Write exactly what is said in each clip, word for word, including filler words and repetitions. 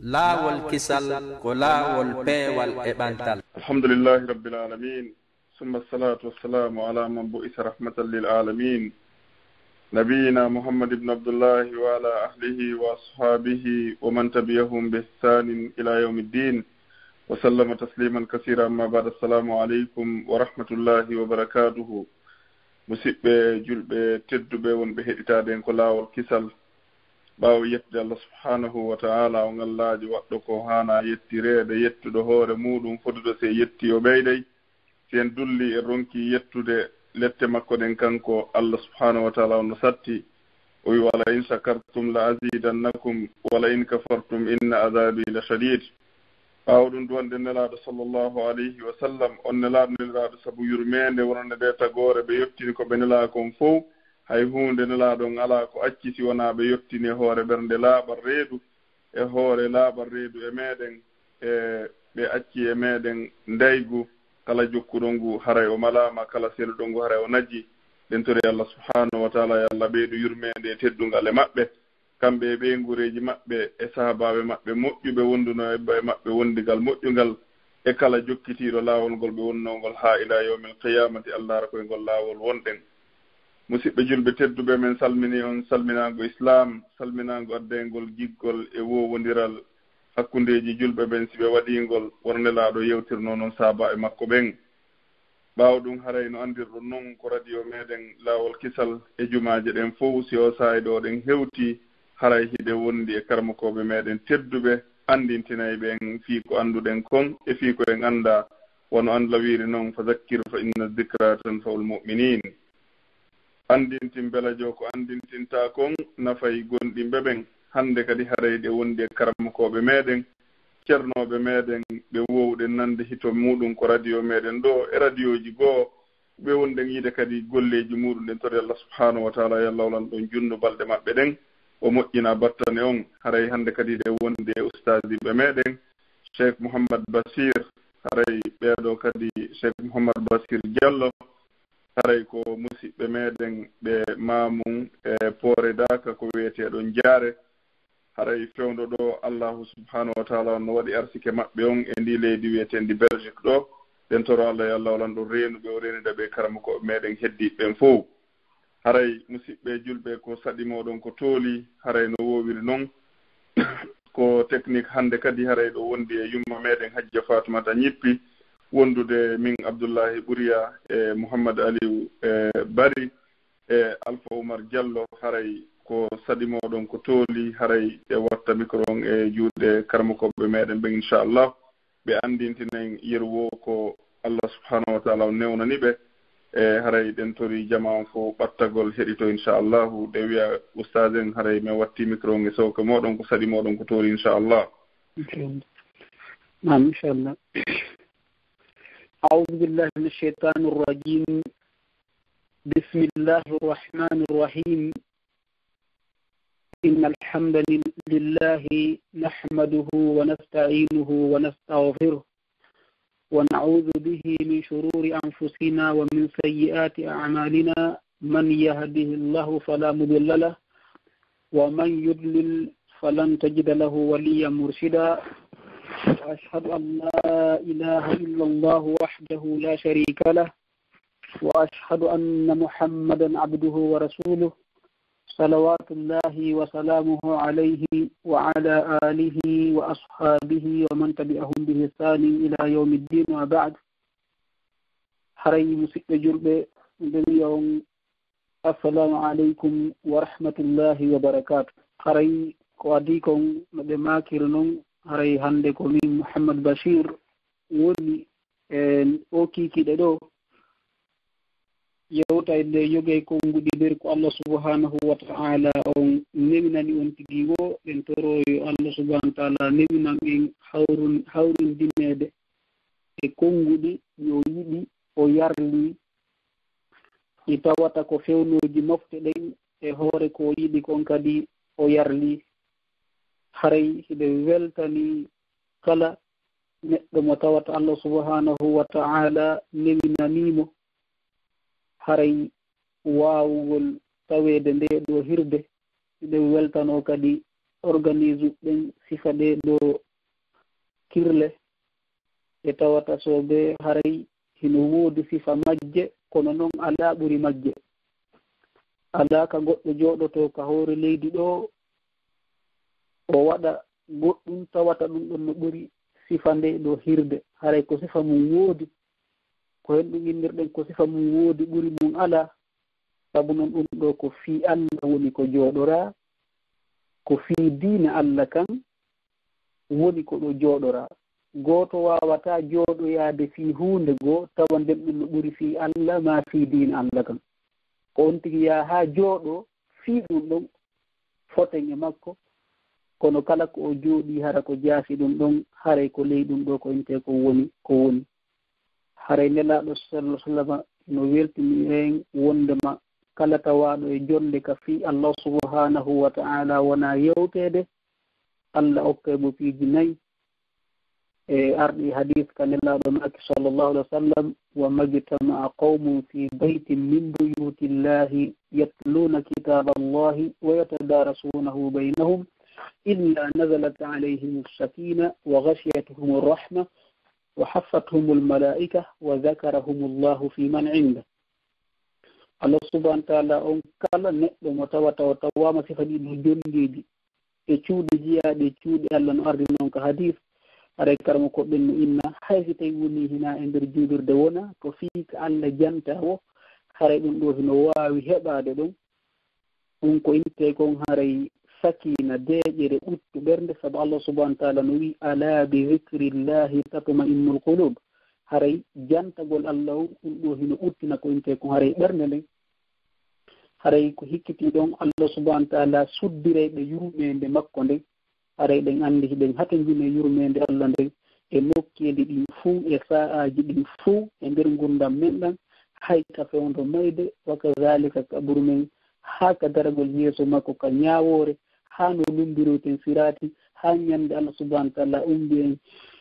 Laawol kisal ko laawol peewal e ɓantal. الحمد لله رب العالمين، ثم الصلاة والسلام على من بعث رحمة للعالمين، نبينا محمد بن عبد الله وعلى أهله وأصحابه ومن تبعهم بإحسان إلى يوم الدين، وسلم تسليما كثيرا. أما بعد، السلام عليكم ورحمة الله وبركاته. Musidɓe julɓe tedduɓe wonɓe heɗitaade en ko laawol kisal, ɓaawo yettude Allah subhanahu wa ta'ala, on Allaajo waɗɗo ko haana yettireede, yettuɗo hoore muuɗum, foduɗo si yetti o ɓeyday, si en dulli e ronki yettude lette makko ɗen, kanko Allah subhanahu wa ta'ala on no satti, o wi: "Wala in shakartum la azidannakum, wala in kafartum inna azabi la shadid." Ɓaawo ɗum duwande Nelaaɗo sallallahu alayhi wa sallam, on Nelaaɗo neliraaɗo sabu yurmeende wonande ɓe tagoore, ɓe yottini ko ɓe nelaa kon fow, hay huunde Nelaaɗo on alaa ko acci si wonaa ɓe yottini e hoore ɓernde laaɓal reedu, e hoore laaɓal reedu e meeɗen, e ɓe acci e meeɗen ndaygu, kala jokkuɗo ngu haray o malaama, kala seluɗo ngu haray o naji. Ɗen tori Allah subhanahu wa ta'ala yo Allah ɓeydu yurmeende e teddungal e maɓɓe. Kamɓe e ɓeynguureeji maɓɓe e sahaabaaɓe maɓɓe moƴƴuɓe wonduno e maɓɓe wondigal moƴƴungal, e kala jokkitiiɗo laawol ngol ɓe wonnoo ngol haa ilaa yawmil qiyaamati, Allah hara ko e ngol laawol wonɗen. Musidɓe julɓe tedduɓe, men salminii on salminaango Islaam, salminaango addeengol giggol e woowondiral hakkundeeji julɓe ɓen, si ɓe waɗii ngol wano Nelaaɗo yewtirnoo non sahaabaaɓe makko ɓen. Ɓaawo ɗum, haray no anndirɗon non, ko radio meeɗen Laawol Kisal e jumaaje ɗen fow, si oo saa'i ɗoo ɗen hewtii, haray hiɗen wondi e karamokooɓe meeɗen tedduɓe, anndintinayɓe en fii ko annduɗen kon e fii ko en anndaa. Wano Allah wiiri non: "Fa zakkir fa inna zikra tanfa'ul mu'minin." Anndintin, belajo ko anndintintaa kon nafay gomɗinɓe ɓen. Hannde kadi haray hiɗen wondi e karamokooɓe meeɗen, cernooɓe meeɗen, ɓe woowuɗen nande hito muuɗum ko radio meeɗen ɗoo e radioji goo. Ɓe wonɗen yiide kadi golleeji muuɗum ɗen. Tori Allah subhanahu wa ta'ala yo Allah wolan ɗon junnu balɗe maɓɓe ɗen, o moƴƴina battane on. Haray hannde kadi hiɗen wondi e ustaaziiɓe meeɗen, Cheikh Mouhammad Bachir. Haray ɓee ɗoo kadi, Cheikh Mouhammad Bachir Diallo, haray ko musiɓɓe meeɗen ɓe Mamoun e Poore Daaka, ko wiyeteeɗo Njaare. Haray fewndo ɗoo, Allahu subhanahu wa ta'ala on no waɗi arsike maɓɓe on e ndii leydi wiyeteendi Belgique ɗoo. Ɗen toro Allah yo Allah wolan ɗon reenuɓe, o reenida ɓe karamokooɓe meeɗen heddiiɓe ɓen fow. Haray musiɓɓe julɓe, ko saɗi mooɗon ko tooli, haray no woowiri non. Ko technique hannde kadi haray ɗo wondi e yumma meeɗen Hajja Fatumata Ñippi, wondude min Abdullahi Ɓuriya e Mouhammad Aliou e Bari e Alpha Oumar Diallo. Haray ko saɗi mooɗon ko tooli, haray ɓe watta micro on e juuɗe karamokooɓe meeɗen ɓen, inchallah. Ɓe anndintina en yeru woo ko Allah subhanahu wa ta'ala on newnani ɓe. E haray ɗen tori jamaa on fow ɓattagol heɗito, inchallahu. Ɗe wiya ustaaz en, haray men watti micro on e sowke mooɗon, ko saɗi mooɗon ko tooli, inchallah. Naam, inchallah. أعوذ بالله من الشيطان الرجيم. بسم الله الرحمن الرحيم. إن الحمد لله نحمده ونستعينه ونستغفره، ونعوذ به من شرور أنفسنا ومن سيئات أعمالنا. من يهده الله فلا مضل له، ومن يضلل فلن تجد له وليا مرشدا. وأشهد أن لا إله إلا الله وحده لا شريك له، وأشهد أن محمدا عبده ورسوله، صلوات الله وسلامه عليه وعلى آله وأصحابه ومن تبعهم بإحسان إلى يوم الدين، وبعد. Haray musiɓɓe julɓe, miɗo wiya on assalamu aleykum wa rahmatullahi wa barakatuh. Haray ko adii kon, no ɓe maakiri non, haray hannde ko min Mouhammad Bachir woni e oo kiikiiɗe ɗoo, yewta e nde yoga e konnguɗi nder ko Allah subhanahu wa ta'ala on newinani on tigi woo. Ɗen toro yo Allah subhanahu wa ta'ala newinan en hawrun-, hawrindineede e konnguɗi ɗi o yiɗi, o yarli, ɗi tawata ko fewnooji mofte ɗen e hoore ko o yiɗi kon kadi o yarli. Haray hiɗen weltanii kala neɗɗo mo tawata Allah subhanahu wa ta'ala newinanii mo haray waawugol taweede ndee ɗoo hirde. Hiɗen weltanoo kadi organise ɓen sifa ɗee ɗoo kirle, ɓe tawata so ɓe haray hino woodi sifa majje, kono noon alaa ɓuri majje. Alaa ka goɗɗo jooɗotoo ka hoore leydi ɗoo, o waɗa goɗɗum tawata ɗum ɗon no ɓuri sifa ndee ɗoo hirde. Haray ko sifa mum woodi, ko heen ɗum inndirɗen ko sifa mum woodi ɓuri mum alaa. Sabu noon ɗum ɗoo ko fii Alla woni ko jooɗoraa, ko fii diina Alla kan woni ko ɗo jooɗoraa. Gooto waawataa jooɗoyaade fii huunde goo tawa nden ɗum no ɓuri fii Alla maa fii diina Alla kan. Ko on tigi yaha haa jooɗoo fii ɗum ɗon, foten e makko, kono kala ko o jooɗii hara ko jaasi ɗum ɗon, haray ko ley ɗum ɗoo ko intee ko woni, ko woni. Haray Nelaaɗo sallallahu alaihi wasallam no weltini en wondema kala tawaaɗo e jonnde ka fii Allah subhanahu wa ta'ala wonaa yewteede, Allah okkay mo piiji nay. E arɗi hadis ka Nelaaɗo maaki sallallahu alaihi wasallam, "Wa majtama'a qawmun fi baytin min buyutillahi yatluna kitaballahi wa yatadarasunahu baynahum illa nazalat alayhimus sakina wa ghashiyatuhumur rahma wa haffathumul malaika wa dhakarahumullahu fi man inda." Allah subhanahu wa ta'ala on kala neɗɗo mo tawata o tawaama sifa ɗiɗo jonndeeji e cuuɗi jiyaaɗi e cuuɗi Allah no ardi noon ka hadis, haray karamoko ɓen no inna, hay si tawi woni hina e nder juulirde wona ko fii ka Allah janta o, haray ɗum ɗo hino waawi heɓaade ɗon. Ɗum ko intee kon haray sakiina, deeƴere, ɓuttu ɓernde, sabu Allah subhanahu wa ta'ala no wi'i, "Ala bi zikrillahi tatma'innul qulub." Haray jantagol Allah on, ɗum ɗo hino ɓuttina ko intee kon haray ɓernde nden. Haray ko hikkitii ɗon, Allah subhanahu wa ta'ala suddiray ɓe yurmeende makko nden. Haray ɗen anndi hiɗen hatonjini e yurmeende Allah nden e nokkeeli ɗin fuu, e sa'aaji ɗin fuu, e nder ngurndan men ɗan, hay ka fewndo mayde, wa kazalika kaburu men, haa ka daragol yeeso makko ka ñaawoore, haa no lummbiroyten siraati, haa ñande Allah subhanahu wa ta'ala umbi en,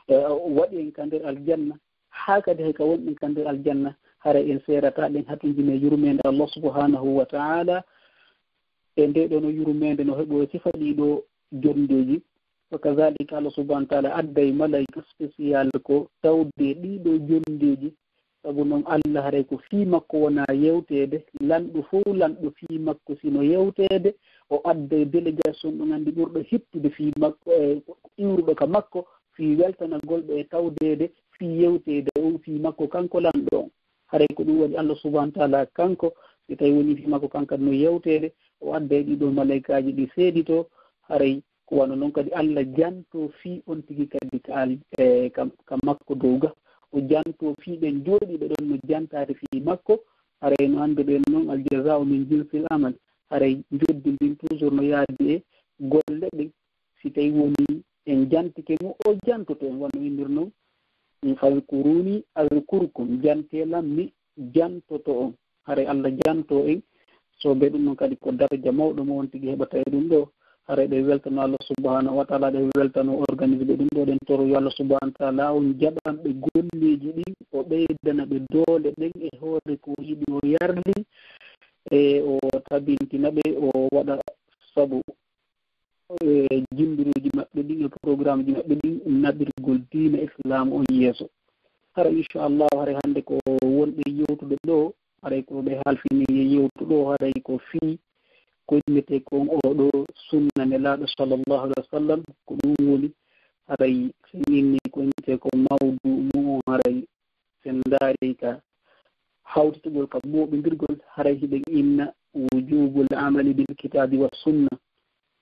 eh, waɗi en ka nder aljanna, haa kadi hay ka wonɗen ka nder aljanna, haray en seerataa ɗen hatonjini e yurmeende Allah subhanahu wa ta'ala. E ndee ɗoo no yurmeende no heɓoo e sifa ɗii ɗoo jonndeeji. Wa kazalika Allah subhanahu wa ta'ala adday malayka spécial ko tawde ɗii ɗoo jonndeeji. Sabu noon Allah haray ko fii makko wonaa yewteede, lanɗo fof lanɗo fii makko sino yewteede, o adday délégation ɗum anndi ɓurɗo hittude fii makko, e iwruɗo ka makko, fii weltanagol ɓe e tawdeede fii yewteede on fii makko kanko lanɗo on. Haray ko ɗum waɗi Allah subhanahu wa ta'ala kanko, si tawi woni fii makko kanko no yewteede, o adday ɗii ɗoo malaykaaji ɗi seeditoo, haray ko wano noon kadi Allah jantoo fii on tigi kadi ka al-, e, ka, ka makko dow ga. O jantoo fii ɓen jooɗiiɓe ɗon no jantaade fii makko, haray no annduɗen noon, al jaza'u min jinsil amal. Haray njoddi ndin toujours no yaadi e golle ɗen. Si tawi woni en jantike mo, o jantoto en, wano innir noon, "Fadhkuruni adhkurkum", jantee lan, mi jantoto on. Haray Allah janto en, so be ɗum ɗon kadi ko daraja mawɗo mo on tigi heɓata e ɗum ɗo. Haray ɗo e weltano Allah subhanahu wa ta'ala, ɗo e weltano organise ɓe ɗum ɗo, ɗen toro yo Allah subhanahu wa ta'ala on jaɓan ɓe golleeji ɗin, o ɓeydana ɓe doole ɗen e hoore ko o yiɗi o yarli, e o tabintina ɓe, o waɗa sabu e jinndiruuji maɓɓe ɗin e programmeji maɓɓe ɗin naɓirgol diina Islam on yeeso. Hara inchallahu, haray hannde ko wonɓe yewtude ɗo, haray ko ɓe halfini e yewtu ɗo, haray ko fii ko innetee kon oo ɗo sunna Nelaaɗo sallallahu alaihi wa sallam, ko ɗum woni, haray so en inni ko innetee ko mawdu mu'un, haray so en ndaari ka hawtitugol ka mooɓindirgol, haray hiɗen inna wujubul amali bil kitabi wa sunna,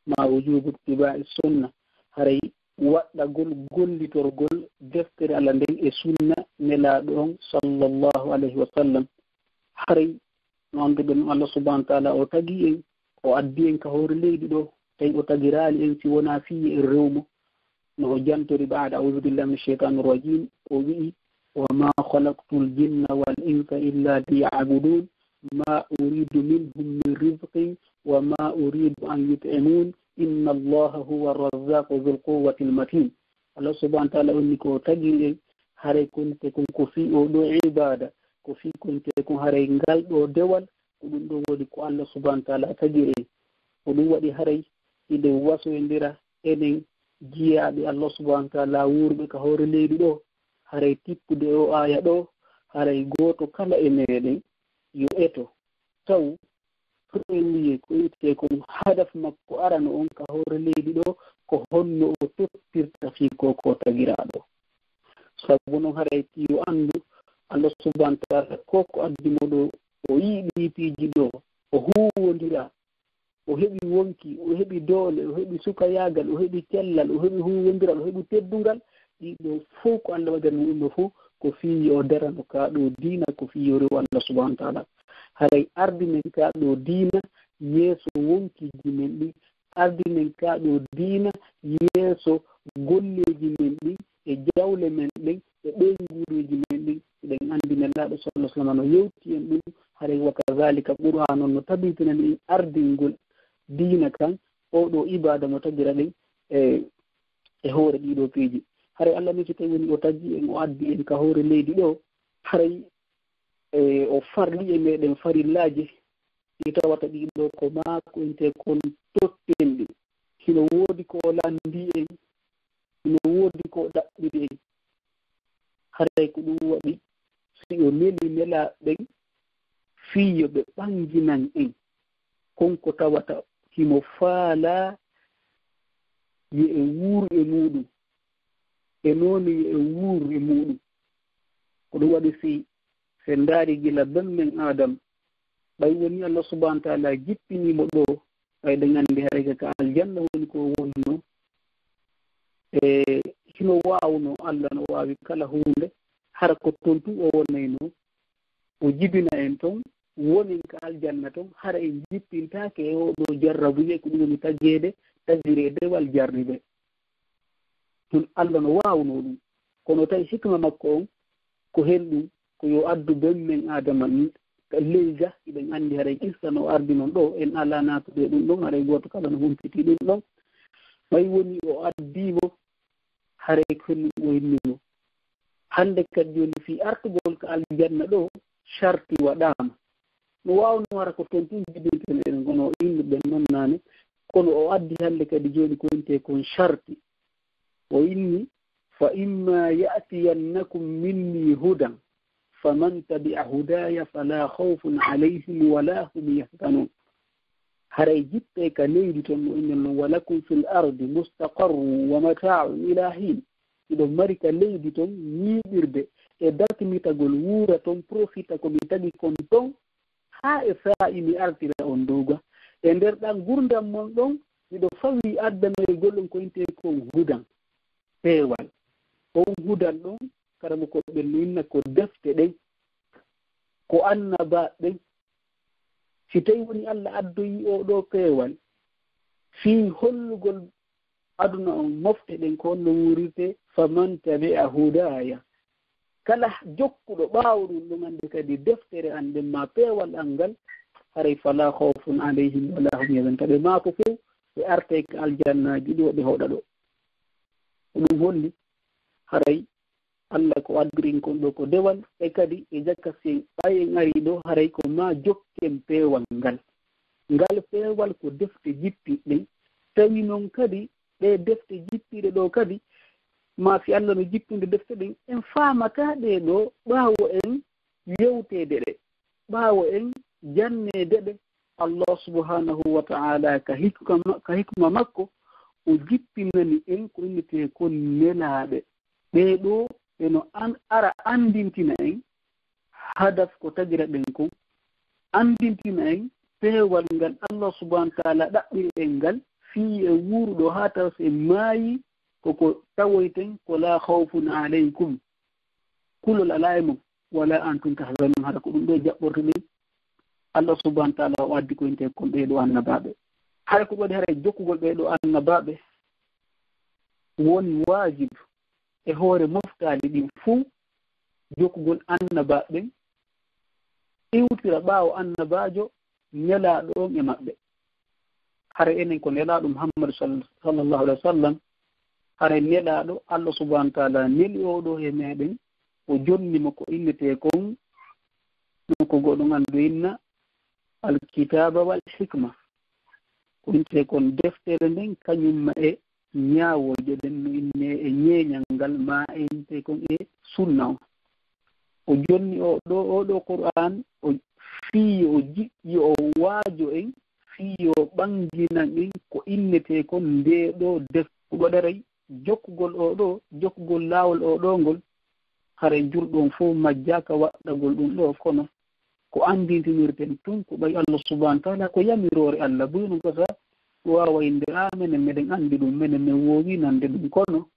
ma wujubu ittiba'i sunna, haray waɗɗagol gollitorgol deftere Allah nden e sunna Nelaaɗo on sallallahu alayhi wa sallam. Haray no annduɗen Allah subhanahu wa ta'ala o tagi en, o addi en ka hoore leydi ɗo, tawi o tagiraali en si wonaa fii en rewmo. No o jantori ɓaada, "A'udhu billahi minash shaitanir rajim", o wi'i, "Wa ma khalaqtul jinna wal insa illa liya'budun, ma uridu minhum min rizqin, wa ma uridu an yut'imun, inna Allaha huwa razzaqu dhul quwwatil matin." Allah subhanahu wa ta'ala onni ko o tagi en, haray ko innetee kon ko fii oo ɗoo ibaada, ko fii ko innetee kon haray ngal ɗoo dewal, ko ɗum ɗoo woni ko Allah subhanahu wa ta'ala tagiri en. Ko ɗum waɗi haray hiɗen wasoyondira enen jiyaaɓe Allah subhanahu wa taala wuurɓe ka hoore leydi ɗo, haray tippude o aaya ɗo, haray gooto kala e meɗen yo eto taw premier ko wiyetee kon hadaf makko arano on ka hoore leydi ɗo, ko honno o tottirta fii ko ko tagiraaɗo. Sabu non haray yo anndu Allah subhanahu wa taala ko ko addi mo ɗo, o yiɗi piiji ɗo, o huuwondira, o heɓi wonki, o heɓi doole, o heɓi sukayaagal, o heɓi cellal, o heɓi huuwondiral, o heɓi teddungal. Ɗii ɗoo fow ko Allah waɗani mo ɗum ɗoo fow, ko fii yo darano kaa ɗoo diina, ko fii yo rewu Allah subhanahu wa taala. Haray ardinen kaa ɗoo diina yeeso wonkiiji men ɗin, ardinen kaa ɗoo diina yeeso golleeji men ɗin e jawle men ɗen e ɓeynguureeji men ɗin. Eɗen anndi Nelaaɗo sallallahu alaihi wasallam no yewti en ɗum, haray wa kazalika Qur'aana on no tabitinani en ardingol diina kan, oo ɗoo ibaada mo tagira ɗen e, e hoore ɗii ɗoo piiji. Haray Allah ni, si tawi woni o tagi en, o addi en ka hoore leydi ɗoo, haray, e, o farli e meɗen farillaaji ɗi tawata ɗii ɗoo ko maa ko wiyetee kon tottenɗi. Hino woodi ko o lanndii en, hino woodi ko o ɗaɓɓiri en. Haray ko ɗum waɗi, si o neli nelaaɓe ɓen fii yo ɓe ɓannginan en kon ko tawata himo faalaa yo en wuur e muuɗum, e noone yo en wuur e muuɗum. Ko ɗum waɗi, si, si en ndaari gila bemmen Aadam, ɓay woni Allah subhanahu wa taala jippinii mo ɗoo, ɓay eɗen anndi haray ka, ka aljanna woni ko o wonnoo. E hino waawnoo, Allah no waawi kala huunde, hara ko ton tun o wonaynoo, o jibina en ton, wonen ka aljanna ton, hara en jippintaake e oo ɗoo jarrabuyee, ko ɗum woni tageede, tagireede walla jarribe. Tun Allah no waawnoo ɗum. Kono tawi hikma makko on, ko hen ɗum, ko yo addu bemmen Aadama ley ga, hiɗen anndi haray qissa no ardi non ɗoo, en alaa naatude e ɗum ɗon, haray gooto kala no humpiti ɗum ɗon. Ɓay woni o addii mo, haray ko hen ɗum o inni mo. Hannde kadi jooni fii artugol ka aljanna ɗoo, sharti waɗaama. No waawnoo hara ko ton tun jibinten en, kono o inni ɓen non naane, kono o addi hannde kadi jooni ko wiyetee kon sharti. O inni, "Fa imma ya'tiyannakum minni hudan, faman tabi'a hudaya fala khawfun alayhim wala hum yahzanun." Haray jippee ka leydi ton, no innon non, "Wa lakum fil ardi mustaqarrun wa mata'un ila hin." Hiɗon mari ka leydi ton ñiiɓirde e dartimitagol, wuura ton, profita ko mi tagi kon ton, haa e saa'i mi artira on dow ga. E nder ɗan gurdam mon ɗon, miɗo fawii addanoygol on ko wiyetee kon hudan, peewal. On hudan ɗon, karamokooɓe ɓen no inna ko defte ɗen, ko annabaaɓe ɓen. Si tawi woni Allah addoyi oo ɗoo peewal fii hollugol aduna on mofte ɗen ko honno wuurirtee, "Faman tabi'a hudaya." Kala jokkuɗo ɓaawo ɗum, ɗum annde kadi deftere an nden maa peewal an ngal, haray "fala khawfun alayhim wala hum yahzanun." Ka ɓe maako fow, ɓe artay ka aljannaaji ɗoo, ɓe hoɗa ɗoo. Ko ɗum holli haray Allah ko addirin kon ɗoo ko dewal, e kadi e jaka si en, ɓay en arii ɗoo, haray ko maa jokken peewal ngal. Ngal peewal ko defte jippiɗe ɗen. Tawi non kadi ɗee defte jippiɗe ɗoo kadi, maa si Allah no jippinde defte ɗen, en faamataa ɗee ɗoo ɓaawo en yewteede ɗe, ɓaawo en janneede ɗe. Allah subhanahu wa ta'ala ka hikma, ka hikma makko, o jippinani en ko innetee kon nelaaɓe. Ɓee ɗoo ɓe no an-, ara anndintina en hadaf ko tagira ɗen kon, anndintina en peewal ngal Allah subhanahu wa ta'ala ɗaɓɓiri en ngal, fii e wuuruɗo haa tawa si en maayi, koko tawoyten ko "la khawfun alaykum", kulol alaa e mon, "wala antum tahzanun", hara ko ɗum ɗoo jaɓɓortoɗen. Allah subhanahu wa ta'ala o addi ko innetee kon ɓee ɗoo annabaaɓe. Hara ko ɗum waɗi, hara e jokkugol ɓee ɗoo annabaaɓe woni waajib e hoore moftaali ɗin fuu, jokkugol annabaaɓe ɓen, iwtira ɓaawo annabaajo nelaaɗo on e maɓɓe. Hara enen ko nelaaɗo Muhammadu sall-, sallallahu alaihi wa sallam, hara nelaaɗo Allah subhanahu wa ta'ala neli oo ɗoo he meɗen, o jonni mo ko innetee kon, no ko goɗɗo anndu inna, alkitaaba wal hikma. ko innetee kon deftere nden, kañum ma e ñaawooje ɗen no innee e ñeeñal ngal, ma e innetee kon e sunna on. O jonni o ɗo, o ɗo Qur'aan, o fii yo o jiɗ-, yo o waajo en, fii yo o ɓanginan en ko innetee kon ndee ɗo def-, ko waɗaray jokkugol o ɗo, jokkugol laawol o ɗo ngol, haray julɗo on fof majjaaka waɗɗagol ɗum ɗo, kono ko anndintinirten tun ko ɓay Allah subhanahu wa ta'ala ko yamiroore Allah, buy no gasa waaway nde, a menen meɗen anndi ɗum, menen men woowi nande ɗum, kono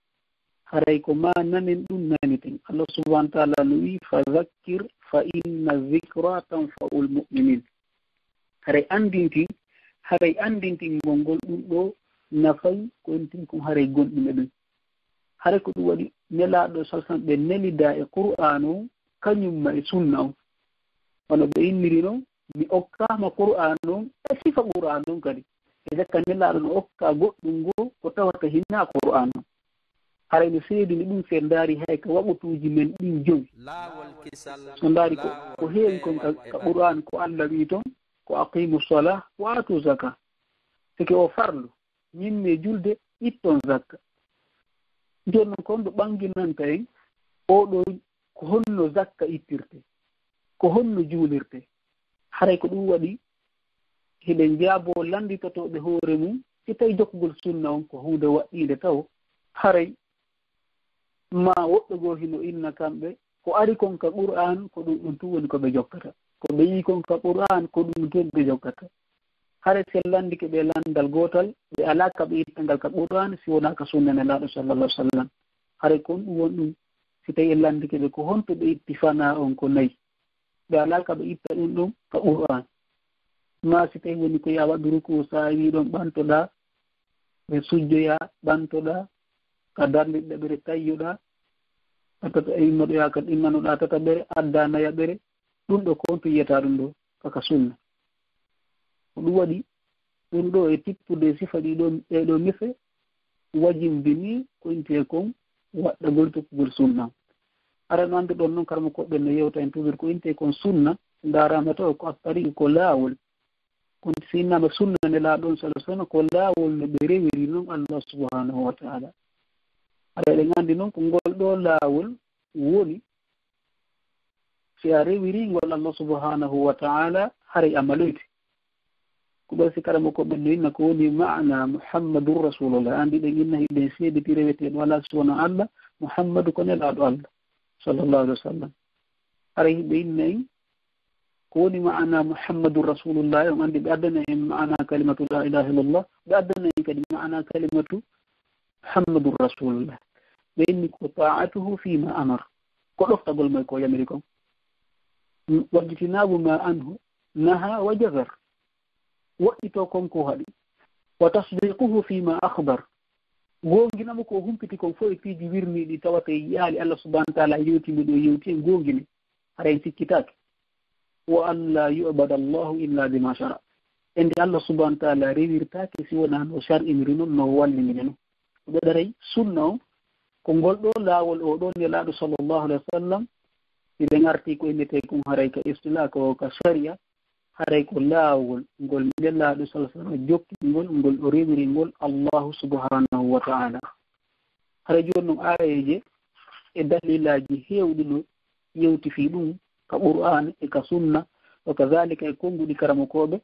haray ko ma nanen ɗum naniten. Allah subhanahu wa ta'ala no wi'i, "Fa zakkir fa inna zikra tanfa'ul mu'minin." Haray anndintin, haray anndintingol ngol ɗum ɗo nafay ko enten kon haray gonɗinɓe ɓen. Haray ko ɗum waɗi Nelaaɗo sallallahu alaihi wasallam ɓe nelida e Qur'aan on, kañum ma e sunna on. Wano ɓe inniri non, mi okkaama Qur'aan on e sifa Qur'aan on kadi. E jaka Nelaaɗo no okka goɗɗum ngo ko tawata hinaa Qur'aan on. Haray no seedini ɗum, si en ndaari hay ka waɓutuuji men ɗin jowi. So ndaari ko, ko heewi kon ka, ka Qur'aan ko Allah wi'i ton, ko aqimu salah wa atu zaka. Sike o farlu, ñimme julde, itton zakka. Jooni non kon ɗo ɓanginanta en, oo ɗo ko honno zakka ittirte, ko honno juulirte. Haray ko ɗum waɗi hiɗen jaaboo lannditotooɓe hoore mum, si tawi jokkugol sunna on ko huunde waɗɗiinde tawo, haray ma woɓɓe goo hino inna kamɓe, ko ari kon ka Qur'aan, ko ɗum ɗum tun woni ko ɓe jokkata. Ko ɓe yi'i kon ka Qur'aan, ko ɗum tun ɓe jokkata. Haray si en lanndike ɓe lanndal gootal, ɓe alaa ka ɓe itta ngal ka Qur'aan, si wonaa ka sunna Nelaaɗo sallallahu alaihi wasallam. Haray kon ɗum won ɗum, si tawi en lanndike ɓe ko honto ɓe itti fanaa on ko nayi. Ɓe alaa ka ɓe itta ɗum ɗum ka Qur'aan. Ma si tawi woni ko yo a waɗu rukuu saawi ɗon ɓantoɗaa, ɓe sujjoyaa ɓantoɗaa, ka darnde ɗiɗaɓere tayyoɗaa, ka tata-, immoɗoyaa ka immanoɗaa tataɓere, addaa nayaɓere, ɗum ɗo ko honto yi'ataa ɗum ɗo ka, ka sunna. Ko ɗum waɗi ɗum ɗo e tippude sifa ɗii ɗoo, ɗee ɗoo mefe, wajimbini ko intee kon waɗɗagol tokkugol sunna. Aray no annduɗon non, karamokooɓe no yewta en toujours ko intee kon sunna, ndaaraama taw ko attariiqu, ko laawol. Kono si innama sunna Nelaaɗo on sallallahu alaihi wasallam, ko laawol no ɓe rewiri non Allah subhanahu wa ta'ala. Aray eɗen anndi non ko ngol ɗoo laawol woni, si a rewiri ngol Allah subhanahu wa ta'ala, haray a maloyte. Ko ɓay si karamokooɓe no inna ko woni maana Muhammadur Rasulullah. Anndi ɗen inna hiɗen seediti reweteeɗo alaa si wonaa Allah, Muhammadu ko Nelaaɗo Allah, sallallahu alaihi wasallam. Haray hiɓe inna en ko woni maana Muhammadur Rasulullah, on anndi ɓe addana en maana kalimatu la ilaha illallah, ɓe addana en kadi maana kalimatu Muhammadur Rasulullah. Ɓe inni ko ta'atuhu fima amar, ko ɗoftagol mo e ko yamiri kon. Wajtinaabu ma anhu naha wa jazar, woɗɗito kon ko haɗi. Wa tasdiquhu fima akhbar, goongina mo ko humpiti kon fof e piiji wirniiɗi tawata e yiyaali Allah subhanahu wa ta'ala yewti mo ɗo yewti en goongini. Haray en sikkitaake. Wa an la yu'bada Allahu illa bima shara. Ende Allah subhanahu wa ta'ala rewirtaake si wonaa no shar'iniri non, no walliniri non. Ko ɓe daray sunna on, ko ngol ɗoo laawol oo ɗoo Nelaaɗo sallallahu alaihi wasallam, si ɓe ngarti ko innetee kon haray ka istilah, ko ka sharia, haray ko laawol ngol Nelaaɗo sallallahu alaihi wasallam jokki ngol, ngol o rewiri ngol Allahu subhanahu wa ta'ala. Haray jooni non aayeeje e dalilaaji heewɗi no yewti fii ɗum ka Qur'aan e ka sunna, wa kadhalika e konnguɗi karamokooɓe.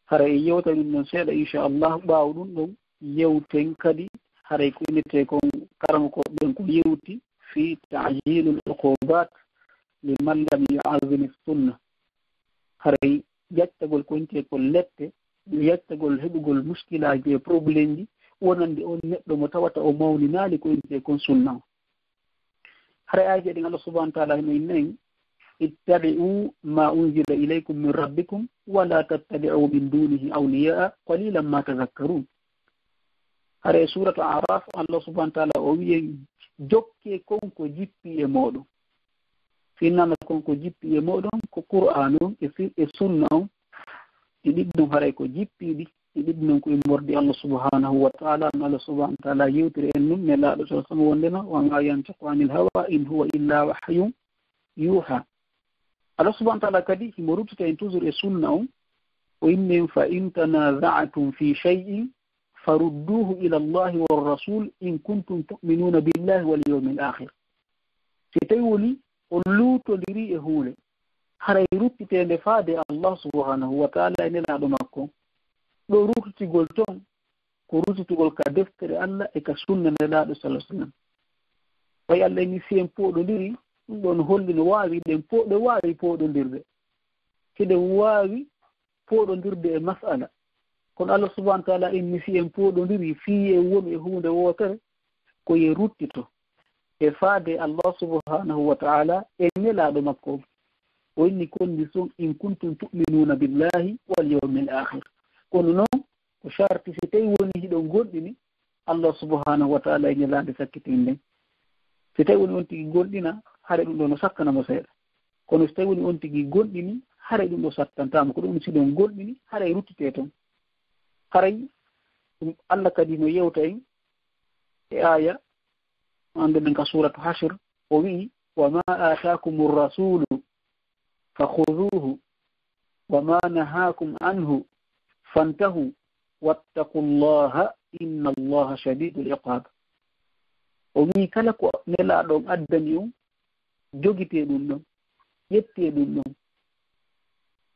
Haray en yewta ɗum ɗon seeɗa, insha Allah. Ɓaawo ɗum ɗon yewten kadi, haray ko innetee kon karamokooɓe ɓen ko yewti fii ta'jilul uqubat liman lam yu'azzimi sunna. Haray yaccagol ko intee kon lette, yaccagol heɓugol muskilaaji e problèmeji wonande on neɗɗo mo tawata o mawninaali ko intee kon sunna on. Haray aayeeje ɗin Allah subhanahu wa ta'ala hino inna en, "Ittabi'u ma unzila ilaykum min rabbikum wa la tattabi'u min dunihi awliya'a qalilan ma tadhakkarun." Haray suuratu A'raf, Allah subhanahu wa ta'ala o wi'i en, "Jokkee kon ko jippi e mooɗon." Finnana kon ko jippi e mooɗon, ko Qur'aan on e fi-, e sunna on. Ɗi ɗiɗi ɗum haray ko jippiiɗi, ɗi ɗiɗi ɗum ko immorde Allah subhanahu wa ta'ala. No Allah subhanahu wa ta'ala yewtiri en ɗum, Nelaaɗo sallallahu alaihi wasallam wondema, "Wa ma yantiqu anil hawa in huwa illa wahyun yuha." Allah subhanahu wa ta'ala kadi himo ruttita en toujours e sunna on, O inni en, "Fa in tanaza'tum fi shay'in farudduhu ila Allahi war rasul in kuntum tu'minuna billahi wal yawmil akhir." Si tawi woni on luutondiri e huunde, haray ruttiteende faade Allah subhanahu wa ta'ala e nelaaɗo makko. Ɗo ruttigol ton ko ruttigol ka deftere Allah e ka sunna nelaaɗo sallallahu alaihi wasallam. Ɓay Allah ni si en pooɗondiri, ɗum ɗon holli no waawi ɗen pooɗo, waawi pooɗondirde. Hiɗen waawi pooɗondirde e mas'ala. Kono Allah subhanahu wa ta'ala inni si en pooɗondiri fii e wonu e huunde wootere, ko ye ruttito e faade Allah subhanahu wa ta'ala e nelaaɗo makko. O inni condition, "In kuntum tu'minuna billahi wal yawmil akhir." Kono noon, ko sharti si tawi woni hiɗon gonɗini Allah subhanahu wa ta'ala e ñalaande sakkitiinde nden. Si tawi woni on tigi gonɗina, hare ɗum ɗo no sakkana mo seeɗa. Kono si tawi woni on tigi gonɗini, hare ɗum ɗo sakkantama. Ko ɗum si ɗon gonɗini, hare ruttite ton. Haray ɗum Allah kadi no yewta en e aya, annduɗen ka suratu Hashir, o wi'i, "Wa ma atakumur rasulu fakhuzuhu, wa ma nahakum anhu fantahu, wattaqullaha, innallaha shadidul iqab." O wi'i, kala ko nelaaɗo on addani on, jogitee ɗum ɗon, ƴettee ɗum ɗon.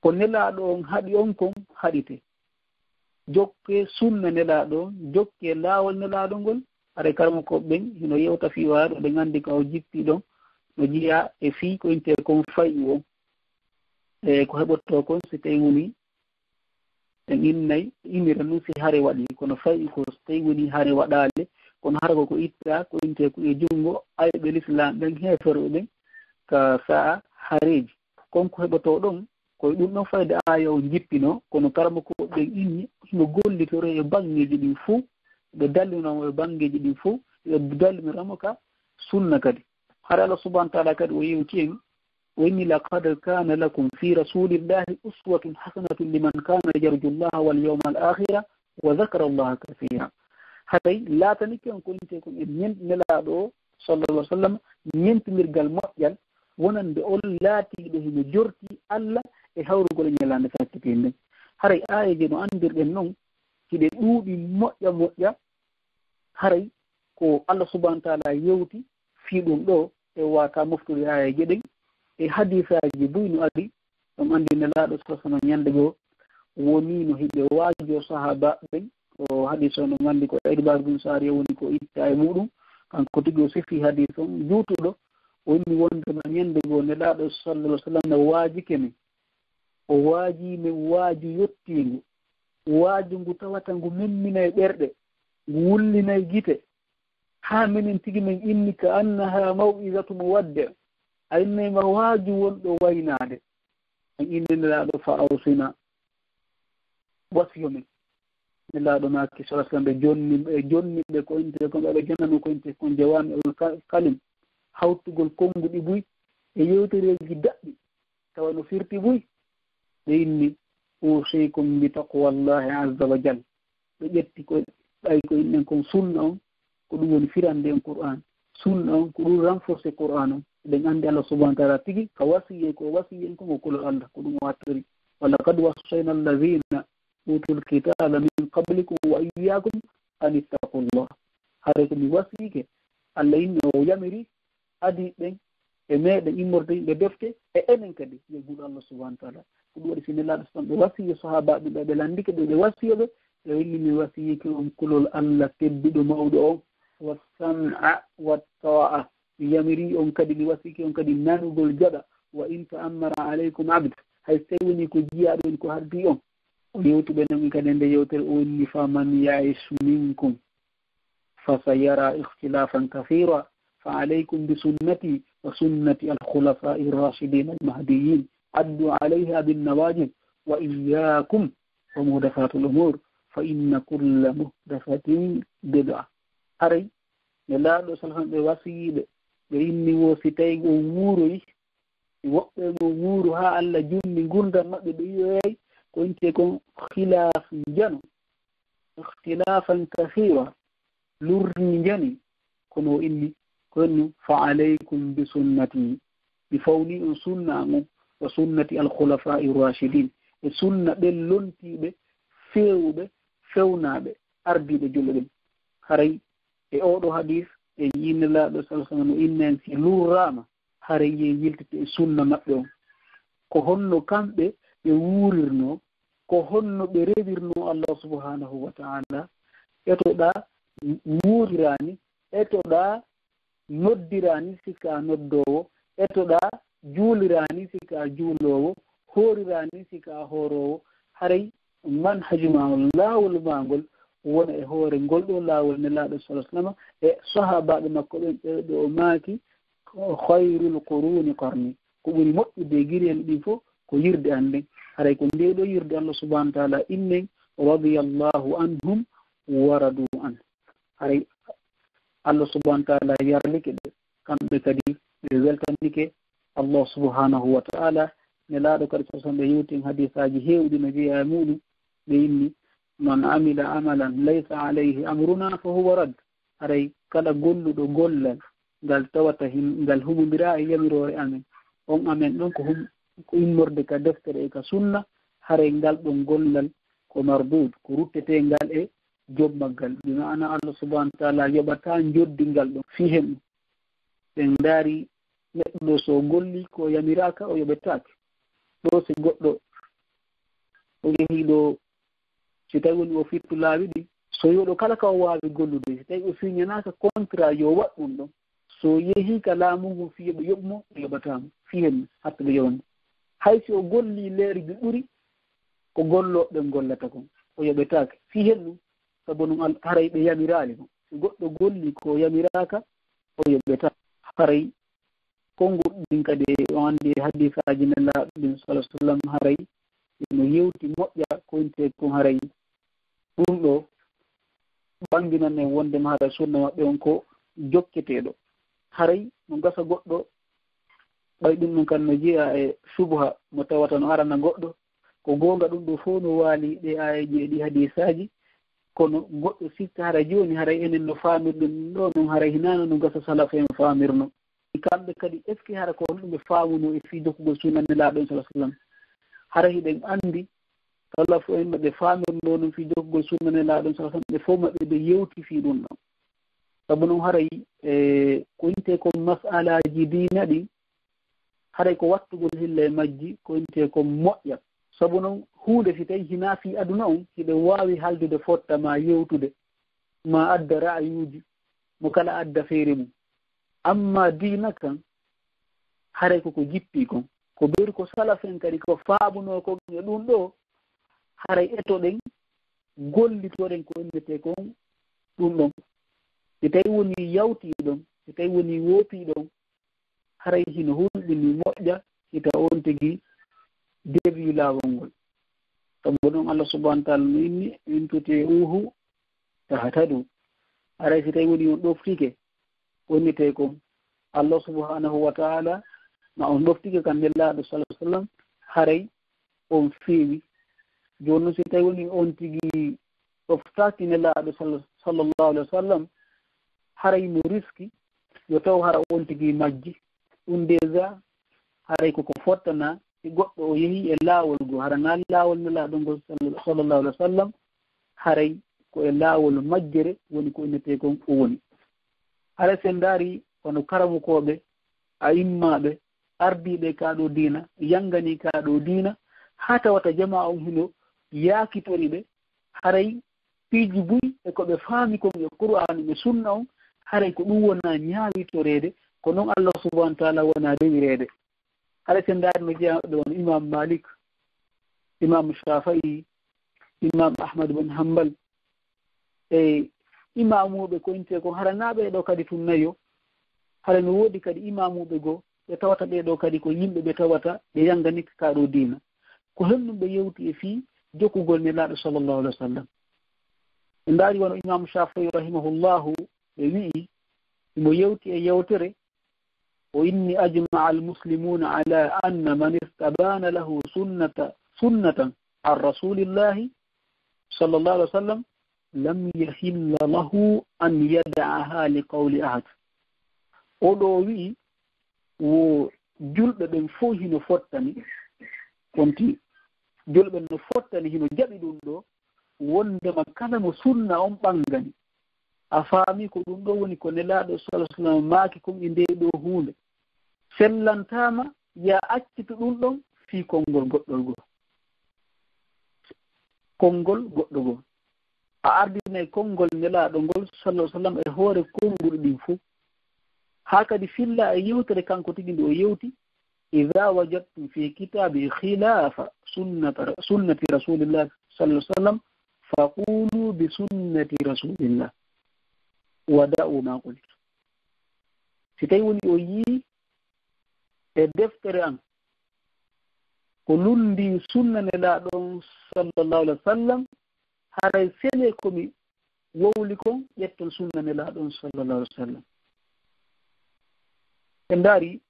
Ko nelaaɗo on haɗi on kon, haɗite. Jokkee sunna nelaaɗo on, jokkee laawol nelaaɗo ngol. Haray karamokooɓe ɓen hino yewta fii waaɗo, ɓe nganndi ka o jippi ɗon, no jiyaa e fii ko intee kon fayu on. E ko heɓotoo kon si tawi woni en innay, imira nun si hare waɗi, kono fayi ko si tawi woni hare waɗaale, kono hara ko ko itta, ko intee ko e junngo ayɓe Lislaam ɓen, heeferɓe ɓen, ka sa'a hareeji. Kon ko heɓotoo ɗon, ko e ɗum ɗon fayde aaya on jippinoo, kono karamokooɓe ɓen inni, himo gollitoree e banngeeji ɗin fow, ɓe dallinoo mo e banngeeji ɗin fow, ɓe dallinora mo ka sunna kadi. Hara Allah subhanahu wa ta'ala kadi o yewti en, o inni, "Laqad kana lakum fi rasulillahi uswatun hasanatun liman kana yarju Allaha wal yawmal akhira wa dhakara Allaha kathira." Haray laatanike on ko intee kon e ñen-, nelaaɗo o, sallallahu alaihi wasallam, ñentindirgal moƴƴal, wonande on laatiiɗo hino jorti Allah e hawrugol e ñalaande sakkitiinde nden. Haray aayeeje no anndirɗen non, hiɗe ɗuuɗi moƴƴa moƴƴa, haray ko Allah subhanahu wa ta'ala yewti fii ɗum ɗo, e waata moftude aayeeje ɗen, e hadiisaaji buy no ari, ɗum anndi Nelaaɗo sallallahu alaihi wasallam ñande goo woni no hiɓe waajoo sahaabaaɓe ɓen. O hadiis on, ɗum anndi ko Irbaad bin Saariya woni ko itta e muɗum, kanko tigi o sifi hadiis on juutuɗo, o inni wondema ñande goo Nelaaɗo sallallahu alaihi wasallam no waajike min. O waajii min waaju yottiingu, waaju ngu tawata ngu memminay ɓerɗe, ngu wullinay gite, haa minen tigi min inni ka annaha maw'izatu muwaddi', a innay ma waaju wonɗo waynaade. En inni Nelaaɗo fa awsina, wasiyo min. Nelaaɗo maaki sallallahu alaihi wasallam ɓe jonni, ɓe jonni ɓe ko intee kon, ɓe jonnano ko intee kon jawaami'ul ka-, kalim, hawtugol konnguɗi buy e yewtereeji daɓɓi, tawa no firti buy. Ɓe inni, "Usikum bi taqwallahi azza wa jal." Ɓe ƴetti ko, ɓay ko innen kon sunna on, ko ɗum woni firande en Qur'an. Sunna on, ko ɗum renforcer Qur'an on. Eɗen anndi Allah subhanahu wa ta'ala tigi, ka wasiyee, ko wasiyee en kon ko kulol Allah, ko ɗum o hattori. "Wa laqad wassayna alladhina utul kitaba min qablikum wa iyyakum an ittaqullah." Hare ko mi wasiyike, Allah inni o yamiri adii ɓen e meɗen immorde yimɓe defte, e enen kadi, yo juul Allah subhanahu wa ta'ala. Ko ɗum waɗi si Nelaaɗo sallam ɓe wasiyii sahaabaaɓe ɓe, ɓe lanndike ɓe, ɓe wasiyoo ɓe, ɓe inni, "Mi wasiyike on kulol Allah tedduɗo mawɗo on, wa sam'a wa ta'a." Mi yamiri on kadi, mi wasiyike on kadi nanugol jaɓa, "Wa in ta'ammara alaykum abd." Hay so tawi woni ko jiyaaɗo on ko haldi on. O yewti ɓe non kadi e nde yewtere, o inni, "Faman ya'ish minkum fasayara ikhtilafan kathira, fa alaykum bi sunnati wa sunnati al-khulafa'i ar-rashidin al-mahdiyyin, addu alayha bin nawajid, wa iyyakum wa muhdathatil umur, fa inna kulla muhdathatin bid'a." Haray Nelaaɗo sallallahu alaihi wasallam ɓe wasiyii ɓe, ɓe inni wo si tawi o wuuroyi, si woɓɓe mo wuuru haa Allah junni ngurndan maɓɓe, ɓe yi'oyay ko intee kon khilaf njano, ikhtilafan kathira, lurri njani, kono o inni, ko hennu, "Fa alaykum bi sunnati." Mi fawni on sunna an on, wa sunnati al-khulafa'i rashidin, e sunna ɓen lontiiɓe, feewuɓe, fewnaaɓe, ardiiɓe julɓe ɓen. Haray e oo ɗoo hadiis, en yii Nelaaɗo sallallaahu alayhi wa sallam no inna en si lurraama, haray yen yiltete e sunna maɓɓe on. Ko honno kamɓe ɓe wuurirnoo, ko honno ɓe rewirnoo Allah subhanahu wa ta'ala? Etoɗaa wuuriraani, etoɗaa noddiraani si ka noddoowo, etoɗaa juuliraani si ka juuloowo, hooriraani si ka hooroowo. Haray manhaju maa on, laawol maa ngol, wona e hoore ngol ɗoo laawol Nelaaɗo sallallaahu alayhi wa sallam e sahaabaaɓe makko ɓen, ɓe, ɓe o maaki, "Khayrul quruni qarni." Ko ɓuri moƴƴude e giri en ɗin fof ko yirde an nden. Haray ko ndee ɗoo yirde Allah subhanahu wa ta'ala innen, "Radiyallahu anhum wa radu an." Haray Allah subhanahu wa ta'ala yarlike ɓe, kamɓe kadi ɓe weltanike Allah subhanahu wa ta'ala. Nelaaɗo kadi sallallaahu alayhi wa sallam ɓe yewti en hadiisaaji heewɗi no jeyaa e muɗum, ɓe inni, "Man amila amalan laysa alayhi amruna fa huwa rad." Haray kala golluɗo gollal ngal tawata hin-, ngal humondiraa e yamiroore amen, on amen ɗon ko hum-, ko immorde ka deftere e ka sunna, haray ngal ɗon gollal ko mardud, ko rutteteengal e joom maggal. Bi ma'ana Allah subhanahu wa ta'ala yoɓataa njoddi ngal ɗon. Fii hen ɗum, en ndaari neɗɗo ɗoo so o golli ko yamiraaka, o yoɓetaake. Ɗoo si goɗɗo o yehi ɗoo, si tawi woni o firtu laawi ɗin, so yoɗo kala ka o waawi gollude, si tawi o siñanaaka contrat yo waɗ ɗum ɗon, so yehi ka laamu ngun fii yo ɓe yoɓ mo, ɓe yoɓataa mo. Fii hen ɗum, hatta ɓe yoɓa mo. Hay si o golli leeri bi ɓuri ko gollooɓe ɓen gollata kon, o yoɓetaake. Fii hen ɗum, sabu non al-, haray ɓe yamiraali mo. Si goɗɗo golli ko yamiraaka, o yoɓetaake. Haray konguɗi ɗin kadi, on anndi e hadiisaaji Nelaaɗo ɗin, sallallaahu alayhi wa sallam, haray no yewti moƴƴa, ko intee kon haray ɗum ɗoo ɓannginan en wonndema haray sunna maɓɓe on ko jokketeeɗo. Haray no gasa goɗɗo, ɓay ɗum ɗon kan no jeyaa e subha mo tawata no arana goɗɗo. Ko goonga ɗum ɗoo fof no waali ɗee aayeeji e ɗii hadiisaaji, kono goɗɗo sikka hara jooni, haray enen no faamirɗen ɗum ɗoo non, haray hinaano no gasa salaf en faamirno. Kamɓe kadi, est-ce que hara ko honɗum ɓe faamuno e fii jokkugol sunna Nelaaɗo on, sallallaahu alayhi wa sallam? Hara hiɗen anndi, salaf en no ɓe faamirno non fii jokkugol sunna Nelaaɗo on, sallallaahu alayhi wa sallam, ɓe fof maɓɓe ɓe yewti fii ɗum ɗon. Sabu non haray, e, ko intee kon mas'alaaji diina ɗin, haray ko wattugol hilla e majji, ko intee kon moƴƴa. Sabu non huunde si tawi hinaa fii aduna on, hiɗen waawi haaldude fotta maa yewtude, maa adda ra'ayuuji, mo kala adda feere mum. Amma diina kan, haray ko ko jippii kon. Ko ɓeyri ko salaf en kadi ko faamunoo kon e ɗum ɗoo, haray etoɗen, gollitoɗen ko innetee kon ɗum ɗon. Si tawi wonii yawtii ɗon, si tawi wonii woopii ɗon, haray hino hulɓinii moƴƴa, hita on tigi debii laawol ngol. Sabu ɗon Allah subhanahu wa ta'ala no inni, "In tuti'uhu tahtadu." Haray si tawi woni on ɗoftike, ko innetee kon Allah subhanahu wa ta'ala, ma on ɗoftike kan Nelaaɗo sallallaahu alayhi wa sallam, haray on feewi. Jooni non, si tawi woni on tigi ɗoftaaki Nelaaɗo sall-, sallallaahu alayhi wa sallam, haray mo riski yo taw hara on tigi majji. Ɗum déjà, haray ko ko fottana si goɗɗo o yehi e laawol goo, hara naa laawol Nelaaɗo ngol sall-, sallallaahu alayhi wa sallam, haray ko e laawol majjere woni ko innetee kon o woni. Haray si en ndaari wano karamokooɓe, a'immaaɓe, ardiiɓe kaa ɗoo diina, yannganii kaa ɗoo diina, haa tawata jamaa on hino yaakitori ɓe, haray piiji buy e ko ɓe faami kon e Qur'aana e Sunna on, haray ko ɗum wona ñaawitoreede, ko non Allah subhanahu wa ta'ala wona rewireede. Haray si en ndaari no jeyaa ɓe wano Imaam Maalik, Imaam Shaafi'i, Imaam Ahmad bin Hanbal, e imaamuuɓe ko intee kon, hara naa ɓee ɗoo kadi tun nayo, hara no woodi kadi imaamuuɓe goo, ɓe tawata ɓee ɗoo kadi ko yimɓe ɓe tawata ɓe yannganii kaa ɗoo diina. Ko honɗum ɓe yewti e fii jokkugol Nelaaɗo sallallaahu alayhi wa sallam? En ndaari wano Imaamu Shaafi'i rahimahullahu, ɓe wi'i, himo yewti e yewtere, o inni, "Ajma'a al-muslimuna ala anna man istabana lahu sunnata, sunnatan an Rasulillahi sallallahu alaihi wasallam lam yahilla lahu an yada'aha li qawli ahad." Oɗo wi'i wo julɓe ɓen fof hino fottani, konti Julɓe no fottani hino jaɓi ɗum ɗo, wondema kala mo sunna on ɓangani. A faami ko ɗum ɗo woni ko Nelaaɗo sallallahu alaihi wasallam maaki kon e nde ɗo huunde. Sellantaama, ya accitu ɗum ɗon fii konngol goɗɗol goo. Konngol goɗɗo goo. A ardinay konngol Nelaaɗo ngol sallallahu alaihi wasallam e hoore konnguɗi ɗin fow. Haa kadi filla e yewtere kanko tigi nde o yewti, "Idha wajadtum fi kitabi khilafa sunnata, sunnati Rasulillah sallallahu alaihi wasallam, faqulu bi sunnati Rasulillah. Wa da'u ma qultu." Si tawi woni o yii e deftere an ko lundi sunna Nelaaɗo on sallallahu alaihi wasallam, haray sene ko mi wowli kon, ƴetton sunna Nelaaɗo on sallallahu alaihi wasallam. En ndaari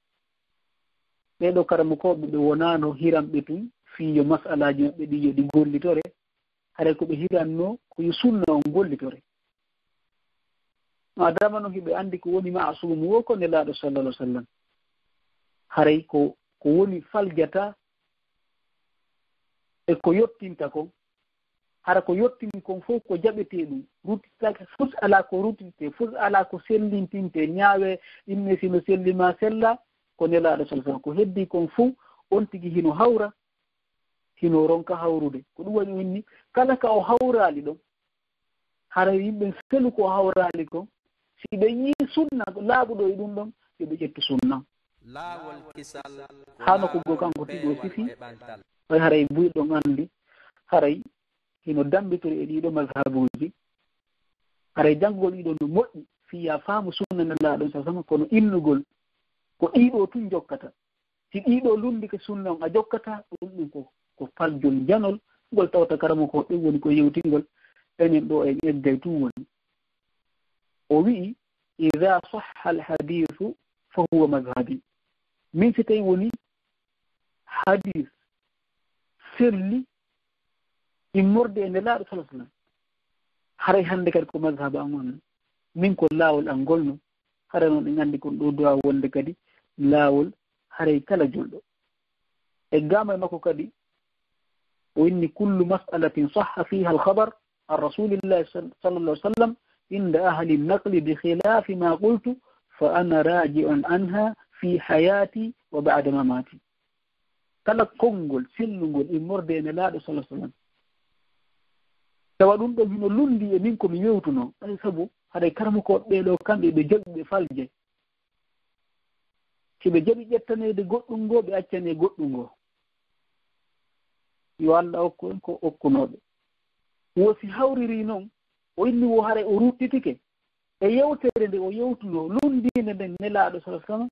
ɓee ɗoo karamokooɓe ɓe wonaano hiranɓe tun fii yo masalaaji maɓɓe ɗi yo ɗi gollitore, haray ko ɓe hirannoo ko yo sunna on gollitore. Maadaama non hiɓe anndi ko woni ma'suum woo ko Nelaaɗo sallallahu alaihi wasallam. Haray ko, ko woni faljata e ko yottinta kon. Hara ko yottini kon fow ko jaɓetee ɗum. Ruttitaake, fus alaa ko ruttitee, fus alaa ko sellintintee, ñaawee, inne si no selli maa sella, ko Nelaaɗo sallallahu alaihi wasallam. Ko heddii kon fow, on tigi hino hawra, hino ronka hawrude. Ko ɗum waɗi o inni, kala ka o hawraali ɗon, haray yimɓe selu ko hawraali kon, si ɓe yii sunna laaɓuɗo e ɗum ɗon, yo ɓe ƴettu sunna. Laawol kisal ko Hano ko laawol kanko tigi o sifi, ɓeewal e ɓantal. Ɓay haray buy ɗon anndi, haray hino dammbitiri e ɗiɗo mazhabuuji, haray janngugol ɗiɗo no moƴƴi, fii ya faamu sunna Nelaaɗo sallallahu alaihi wasallam, kono innugol ko ɗiɗo tun jokkata. Si ɗiɗo lunndike sunna on a jokkata, ɗum ɗum ko, ko faljol janol, ngol tawata karamoko ɓen woni ko yewtingol, enen ɗo en eggay tun woni. O wi'i, "Idha sahha al-hadithu fa huwa madhhabi." Min si tawi woni hadis selli immorde e Nelaaɗo sallallahu alaihi wasallam, haray hannde kadi ko mazhab an on. Min ko laawol an ngol non. Haray non en anndi kon ɗo du'a wonde kadi laawol haray kala julɗo. E gama e makko kadi, o inni, "Kullu mas'alatin sahha fiha al-khabar an Rasulillahi sal-, sallallahu alaihi wasallam inda ahli an-naqli bi khilafi ma qultu fa ana raji'un anha fi hayati wa ba'da mamati." Kala konngol sellungol immorde e Nelaaɗo sallallahu alaihi wasallam, tawa ɗum ɗon hino lunndi e min ko mi wewtuno, ɓay sabu haray karamokooɓe ɓee ɗoo kamɓe ɓe jaɓi ɓe falje. Si ɓe jaɓi ƴettaneede goɗɗum ngoo, ɓe accanee goɗɗum ngoo. Yo Allah okku en ko okkunooɓe. Wo si hawririi non, o inni wo haray o ruttitike e yewtere nde o yewtunoo, lunndiinde nden Nelaaɗo sallallahu alaihi wasallam,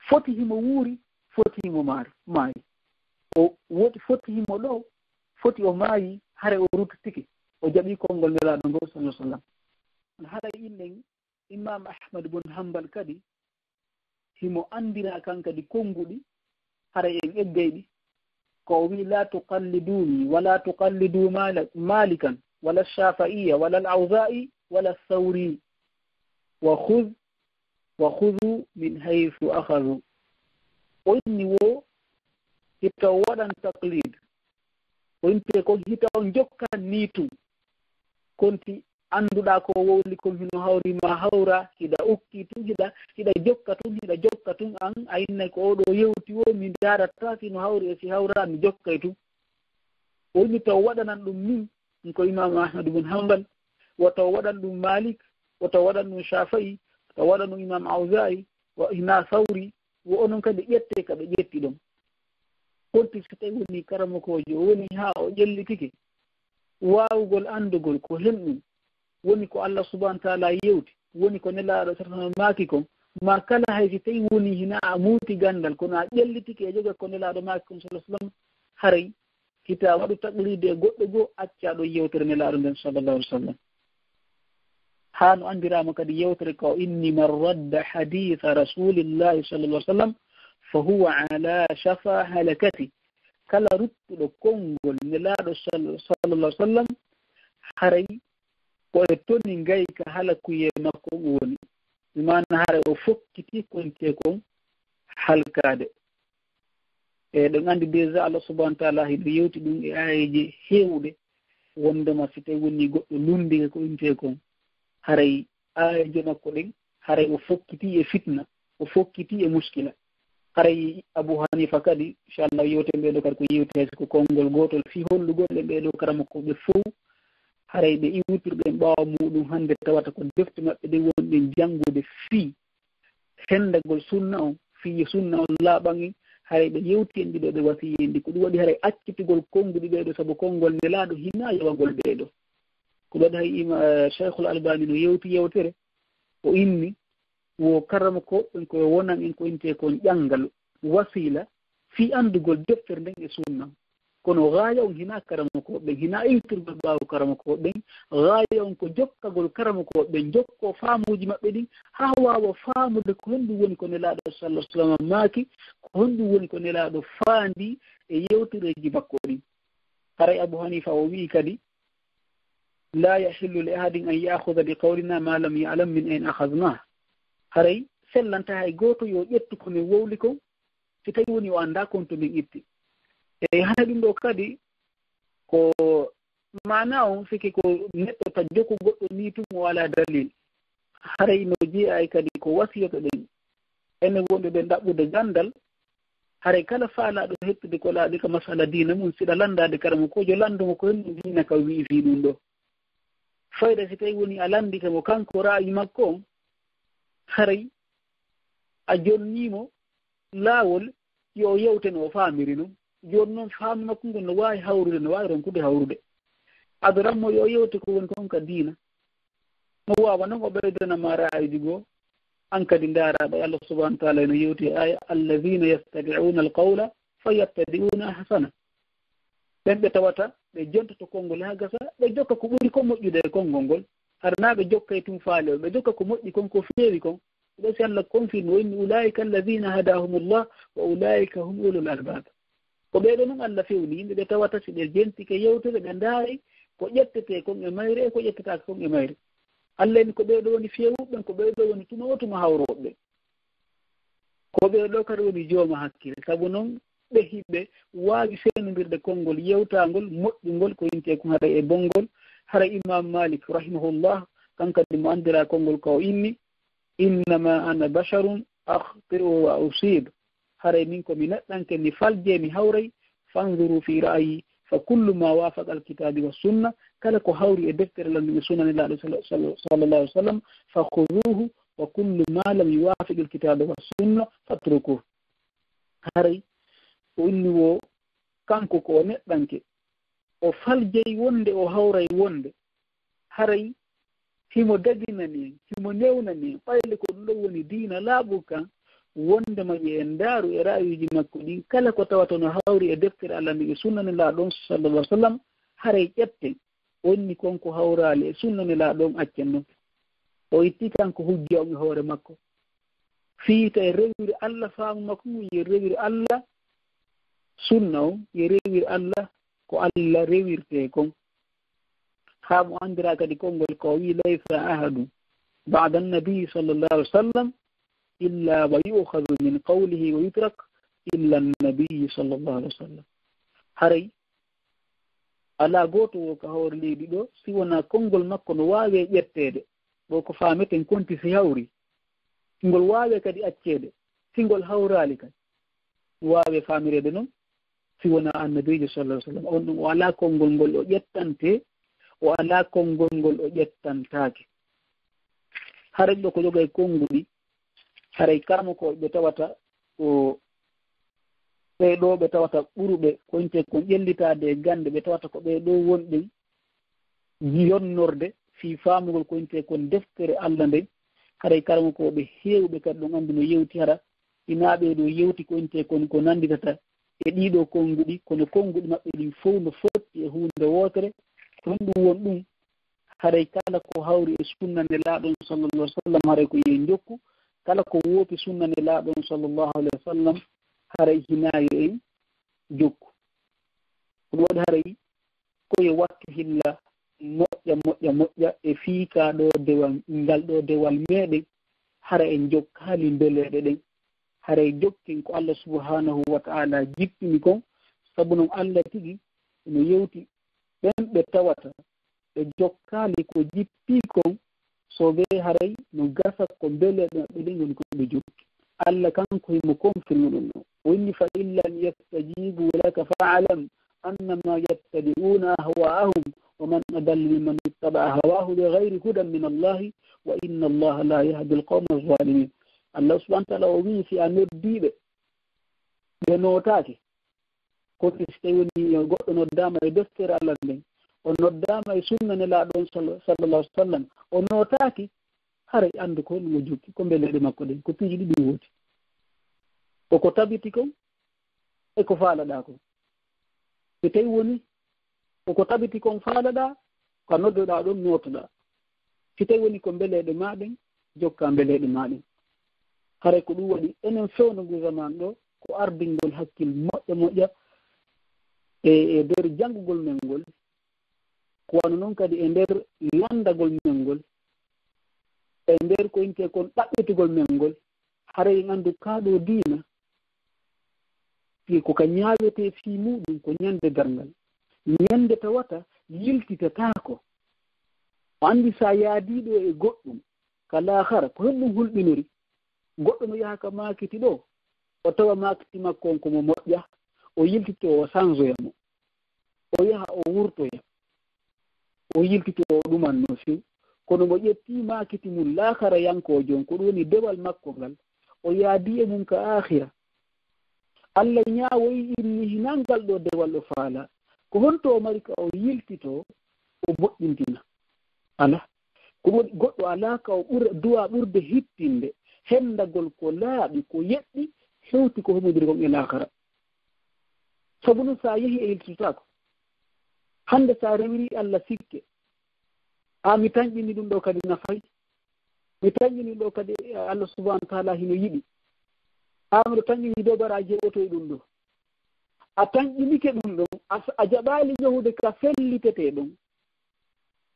foti himo wuuri, foti himo maari, maayi. O woti, foti himo ɗoo, foti o maayi, haray o ruttitike, o jaɓi konngol Nelaaɗo ngol sallallahu alaihi wasallam. Haray innen Imam Ahmad bun Hanbal kadi, himo anndiraa kan kadi konnguɗi, haray en eggay ɗi. Ko o wi'i, "La tuqalliduni, wa la tuqallidu Mala-, Malikan, wala Shafi'iyya, wala al-Awza'i, wala Thawri. Wa khudh, wa khudhu min haythu akhadhu." O inni wo, hita o waɗan taqlid. O innte kon hita on jokkan nii tun. Konti annduɗaa ko wowli kon hino hawri ma hawra, hiɗa ukki tun, hiɗa, hiɗa jokka tun, hiɗa jokka tun, an a innay ko oo ɗoo yewti woo, mi ndaarataa si no hawri e si hawraa, mi jokkay tun. O inni taw waɗanan ɗum min, ko Imam Ahmad ibn Hanbal, wata o waɗan ɗum Malik, wata o waɗan ɗum Shafi'i, wata o waɗan ɗum Imam Awza'i, wa hinaa Thawri, wo onon kadi ƴettee ka ɓe ƴetti ɗon. Konti so tawi woni karamokoojo, o woni haa o ƴellitike waawugol anndugol ko hen ɗum woni ko Allah subhanahu wa ta'ala yewti, woni ko Nelaaɗo sallallahu alaihi wasallam maaki kon, ma kala hay si tawi woni hinaa a muuti ganndal, kono a ƴellitike e joga ko Nelaaɗo maaki kon sallallahu alaihi wasallam, haray hita waɗu taqlidi e goɗɗo goo, accaa ɗoo yewtere Nelaaɗo nden sallallahu alaihi wasallam. Haa no anndiraama kadi yewtere ko inni, "Man radda haditha Rasulillahi sallallahu alaihi wasallam fa huwa ala shafa halakati." Kala ruttuɗo konngol Nelaaɗo sal-, sallallahu alaihi wasallam, haray ko e toni ngayka halakuyee makko o woni. Bi maana haray o fokkiti konti e kon halkaade. Eɗen anndi déjà Allah subhanahu wa taala hiɗo yewti ɗum e aayeeje heewɗe, wondema si tawi woni goɗɗo lunndike ko intee kon, haray aayeeje makko ɗen, haray o fokkiti e fitna, o fokkiti e muskila. Haray Abu Hanifa kadi, inchallah, yewten ɓeeɗo kadi ko yewti hay ko konngol gootol fii hollugol e ɓeeɗo karamokooɓe fow, haray ɓe iwtirɗen ɓaawo muuɗum hannde tawata ko defte maɓɓe ɗen wonɗen janngude fii senndagol sunna on, fii yo sunna on laaɓan en, haray ɓe yewti en ɗiɗo ɓe wasiyi en ɗi. Ko ɗum waɗi haray accitugol konnguɗi ɓeeɗo, sabu konngol Nelaaɗo hinaa yawagol ɓeeɗo. Ko ɗum waɗi hay ima, eh, Cheikhul Albani no yewti yewtere, o inni wo karamokooɓe ɓen ko yo wonan en ko intee kon ƴanngal, wasiila, fii anndugol deftere nden e sunna. Kono gaaya on hinaa karamokooɓe ɓen, hinaa iwtirgol ɓaawo karamokooɓe ɓen, gaaya on ko jokkagol karamokooɓe ɓen, jokkoo faamuuji maɓɓe ɗin, haa waawa faamude ko honɗum woni ko Nelaaɗo sallallahu alaihi wasallam maaki, ko honɗum woni ko Nelaaɗo faandi e yewtereeji makko ɗin. Haray Abu Hanifa o wi'i kadi, "La yahillu li ahadin an ya'khudha bi qawlina ma lam ya'lam min ayna akhadhnah." Haray sellanta hay gooto yo ƴettu ko min wowli kon, si tawi woni o anndaa kon to min itti. E hana ɗum ɗo kadi ko maana on siki ko neɗɗo ta joku goɗɗo ni tun o alaa dalil. Haray no jeyaa kadi ko wasiyoto ɗen. Enen wonɓe ɓen ɗaɓɓude ganndal, haray kala faalaaɗo hettude ko laaɓi ka masala diina mum, siɗa lanndaade karamokoojo, lanndu mo ko honɗum diina ka wi'i fii ɗum ɗo. Fayda si tawi woni a lanndike mo kanko ra'ayi makko on, haray a jonnii mo laawol yo o yewte no o faamiri non. Jooni non faamu makko ngol no waawi hawrude, no waawi ronkude hawrude. Adoran mo yo o yewte ko woni kon ka diina. No waawa non o ɓeydana ma ra'ayuji goo. An kadi ndaara ɗo Allah subhanahu wa ta'ala no yewti e aya, "Alladhina yastabi'una al-qawla fayattabi'una ahsana." Ɓen ɓe tawata ɓe jontoto konngol haa gasa, ɓe jokka ko ɓuri ko moƴƴude e konngol ngol. Hara naa ɓe jokkay tun faale o, ɓe jokka ko moƴƴi kon, ko feewi kon. Ɗo si Allah confirme, o inni, "Ulaa'ika alladhina hadahumullah wa ulaa'ika hum ulul albab." Ko ɓeeɗo non Allah fewni, yimɓe ɓe tawata si ɓe jentike yewtere, ɓe ndaari ko ƴettete kon e mayre e ko ƴettetaake kon e mayre. Allah inni ko ɓeeɗo woni feewuɓe ɓen, ko ɓeeɗo woni tuma o tuma hawrooɓe ɓen. Ko ɓeeɗo kadi woni jooma hakkille. Sabu non ɓe hiɓe waawi seenondirde konngol yewtaangol, moƴƴungol, ko intee kon haray e bonngol. Haray Imam Malik rahimahullah, kan kadi mo anndiraa konngol ka o inni, "Innama ana basharun akhti'u wa usib." Haray min ko mi neɗɗanke, mi faljee, mi hawray. "Fanzuru fi ra'yi, fa kullu ma wafaqa al-kitabi wa sunna." Kala ko hawri e deftere Laamɗo e sunna Nelaaɗo sal-, sal-, sallallahu alaihi wasallam, "fa khuzuhu, wa kullu ma lam yuwafiq al-kitabi wa sunna, fatrukuhu." Haray o inni wo kanko ko o neɗɗanke, o faljey wonde, o hawray wonde, haray himo daginani en, himo newnani en, ɓayde ko ɗum ɗo woni diina laaɓu kan, wondema yo en ndaaru e ra'ayuuji makko ɗin, kala ko tawata no hawri e deftere Allah nden e sunna Nelaaɗo on, sallallahu alaihi wasallam, haray ƴetten. Onni kon ko hawraali e sunna Nelaaɗo on, accen non. O itti kanko hujja on e hoore makko. Fii tawi rewiri Allah faamu makko ngun, yo rewiri Allah sunna on, yo rewiri Allah ko Allah rewirtee kon. Haa mo anndiraa kadi konngol ko o wi'i, "Laysa ahadun ba'da an-nabi sallallahu alaihi wasallam illa wa yu'khadhu min qawlihi wa yutrak illa an-nabi sallallahu alaihi wasallam." Haray alaa gooto wo ka hoore leydi ɗo, si wonaa konngol makko no waawee ƴetteede, ɗo ko faameten konti si hawri. Ngol waawee kadi acceede, si ngol hawraali kadi. Waawee faamireede non, si wonaa Annabiijo sallallahu alaihi wasallam. On ɗum o alaa konngol ngol o ƴettantee, o alaa konngol ngol o ƴettantaake. Haray ɗo ko yoga e konnguɗi, haray karamokooɓe ɓe tawata ko ɓee ɗoo ɓe tawata ɓuruɓe ko inte kon ƴellitaade e gannde, ɓe tawata ko ɓee ɗoo wonɓe yonnorde fii faamugol ko inte kon deftere Allah nden. Haray karamokooɓe heewɓe kadi ɗon anndi no yewti hara, hinaa ɓee ɗoo yewti ko inte kon ko nannditata e ɗii ɗoo konnguɗi, kono konnguɗi maɓɓe ɗin fow no fotti e huunde wootere. Ko honɗum won ɗum? Haray kala ko hawri e sunna Nelaaɗo on sallallahu alaihi wasallam, haray ko yo en jokku. Kala ko woopi sunna Nelaaɗo on sallallahu alaihi wasallam, haray hinaa yo en jokku. Ko ɗum waɗi haray ko yo wattu hilla moƴƴa, moƴƴa, moƴƴa e fii kaa ɗoo dewal, ngal ɗoo dewal meɗen, hara en jokkaali mbeleeɗe ɗen. haray jokken ko Allah subhanahu wa ta'ala jippini kon. Sabu non Allah tigi ino yewti ɓen ɓe tawata ɓe jokkaali ko jippii kon, so ɓe haray no gasa ko mbeleeɗe maɓɓe ɗen woni ko ɓe jokki. Allah kanko himo konfirmi ɗum ɗon. O inni: "Fa in lam yastajibu laka fa'lam annama yattabi'una ahwa'ahum wa man adallu mimman ittaba'a hawahu bighayri hudan min Allahi wa inna Allaha la yahdi al-qawma adh-dhalimin." Allah subhanahu wa ta'ala o wi'i, si a noddiiɓe, ɓe nootaaki. Kono si tawi woni goɗɗo noddaama e deftere Allah nden, o noddaama e sunna Nelaaɗo on sall-, sallallahu alaihi wa sallam, o nootaaki, haray anndu ko honɗum o jokki, ko mbeleeɗe makko ɗen, ko piiji ɗiɗi woodi. Ko ko tabiti kon, e ko faalaɗaa kon. Si tawi woni ko ko tabiti kon faalaɗaa, ko a noddoɗaa ɗon nootoɗaa. Si tawi woni ko mbeleeɗe maa ɗen, jokkaa mbeleeɗe maa ɗen. Haray ko ɗum waɗi enen fewndo ngu zaman ɗo, ko ardingol hakkil moƴƴa moƴƴa e, e nder janngugol men ngol, ko wano non kadi e nder lanndagol men ngol, e nder ko innte kon ɗaɓɓitugol men ngol, haray en anndu kaa ɗoo diina, fii ko ka ñaawetee fii muuɗum ko ñande darngal, ñande tawata yiltitataako. O anndi si a yaadii ɗoo e goɗɗum ka laakara, ko honɗum hulɓinori? Goɗɗo no yaha ka maakiti ɗoo, o tawa maakiti makko on ko mo moƴƴa, o yiltitoo o sanjoya mo, o yaha o wurtoya, o yiltitoo o ɗumanno few. Kono mo ƴettii maakiti mum laakarayankoojo on, ko ɗum woni dewal makko ngal, o yaadii e mum ka aakhira. Allah ñaawoyi inni hinaa ngal ɗoo dewal o faalaa. Ko honto o mari ka o yiltitoo, o moƴƴintina? Alaa. Ko ɗum waɗi goɗɗo alaa ka o ɓura, duwaa ɓurde hittinde, hendagol ko laaɓi, ko yeɗɗi, hewti ko humodiri kon e laakara. Sabu non, si a yehi a yiltitotaako. Hannde si a rewirii Allah sikke, a mi tanƴini ɗum ɗoo kadi nafay. Mi tanƴini ɗoo kadi, eh, Allah subhanahu wa ta'ala hino yiɗi. A miɗo tanƴini dow baraaji e oto e ɗum ɗoo. A tanƴinike ɗum ɗon, a s-, a jaɓaali yahude ka fellitetee ɗon.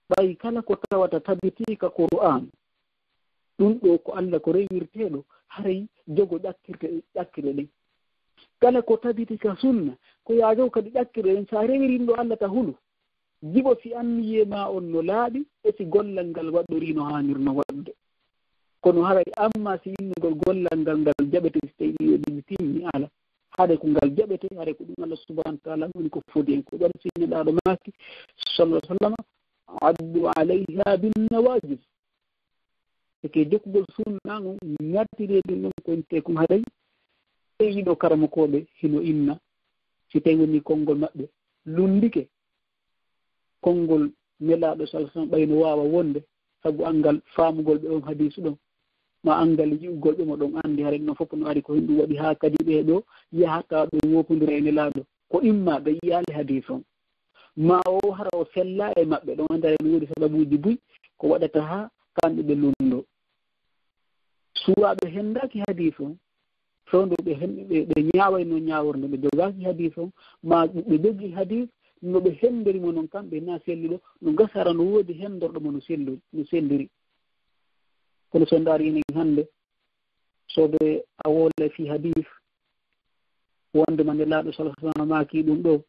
Ɓay kala ko tawata tabitii ka Qur'aan, ɗum ɗoo ko Allah ko rewirteeɗo, haray jogo ɗakkirte, ɗakkirɗe ɗen. Kala ko tabiti ka sunna, ko yaa jogo kadi ɗakkirɗe ɗen, si a rewirii ɗum ɗoo Allah ta hulu. Jiɓo si anniyee maa on no laaɓi, e si gollal ngal waɗɗorii no haanirno waɗde. Kono haray amma si innugol gollal ngal, ngal jaɓete si tawii ɗiɗo ɗiɗi timmi, ala. Haray ko ngal jaɓete, haray ko ɗum Allah subhanahu wa ta'ala woni ko fodi en. Ko ɗum waɗi si Nelaaɗo maaki, sallallahu alaihi wa sallam, "Addu alaiha bin nawajid." E ke jokkugol sunna on, ngartiree ɗum ɗon ko ente kon haray. E yiɗo karamokooɓe hino inna, si tawi woni konngol maɓɓe lunndike, konngol Nelaaɗo sallallahu alaihi wa sallam ɓay no waawa wonde, sabu anngal faamugol ɓe on hadiisu ɗon, ma anngal yi'ugol ɓe mo ɗon anndi, haray ɗum fof no ari ko hinɗum waɗi haa kadi ɓee ɗoo yahata ɓe woopondira e Nelaaɗo. Ko imma ɓe yi'aali hadiis on, ma o hara o sella e maɓɓe ɗon, anndi haray no woodi sababuuji buy ko waɗata haa kamɓe ɓe lunndoo. Suwaa ɓe henndaaki hadiis on, fewndo ɓe hen-, ɓe, ɓe ñaawayno ñaaworde, ɓe jogaaki hadiis on, ma ɓe jogii hadiis, no ɓe henndori mo non kamɓe na selluɗo, no gasa hara no woodi henndorɗo mo no sellu-, no selliri. Kono so ndaari enen hannde, so ɓe a wole fii hadiis, wonde ma Nelaaɗo sallallahu alaihi wa sallam maaki ɗum ɗoo,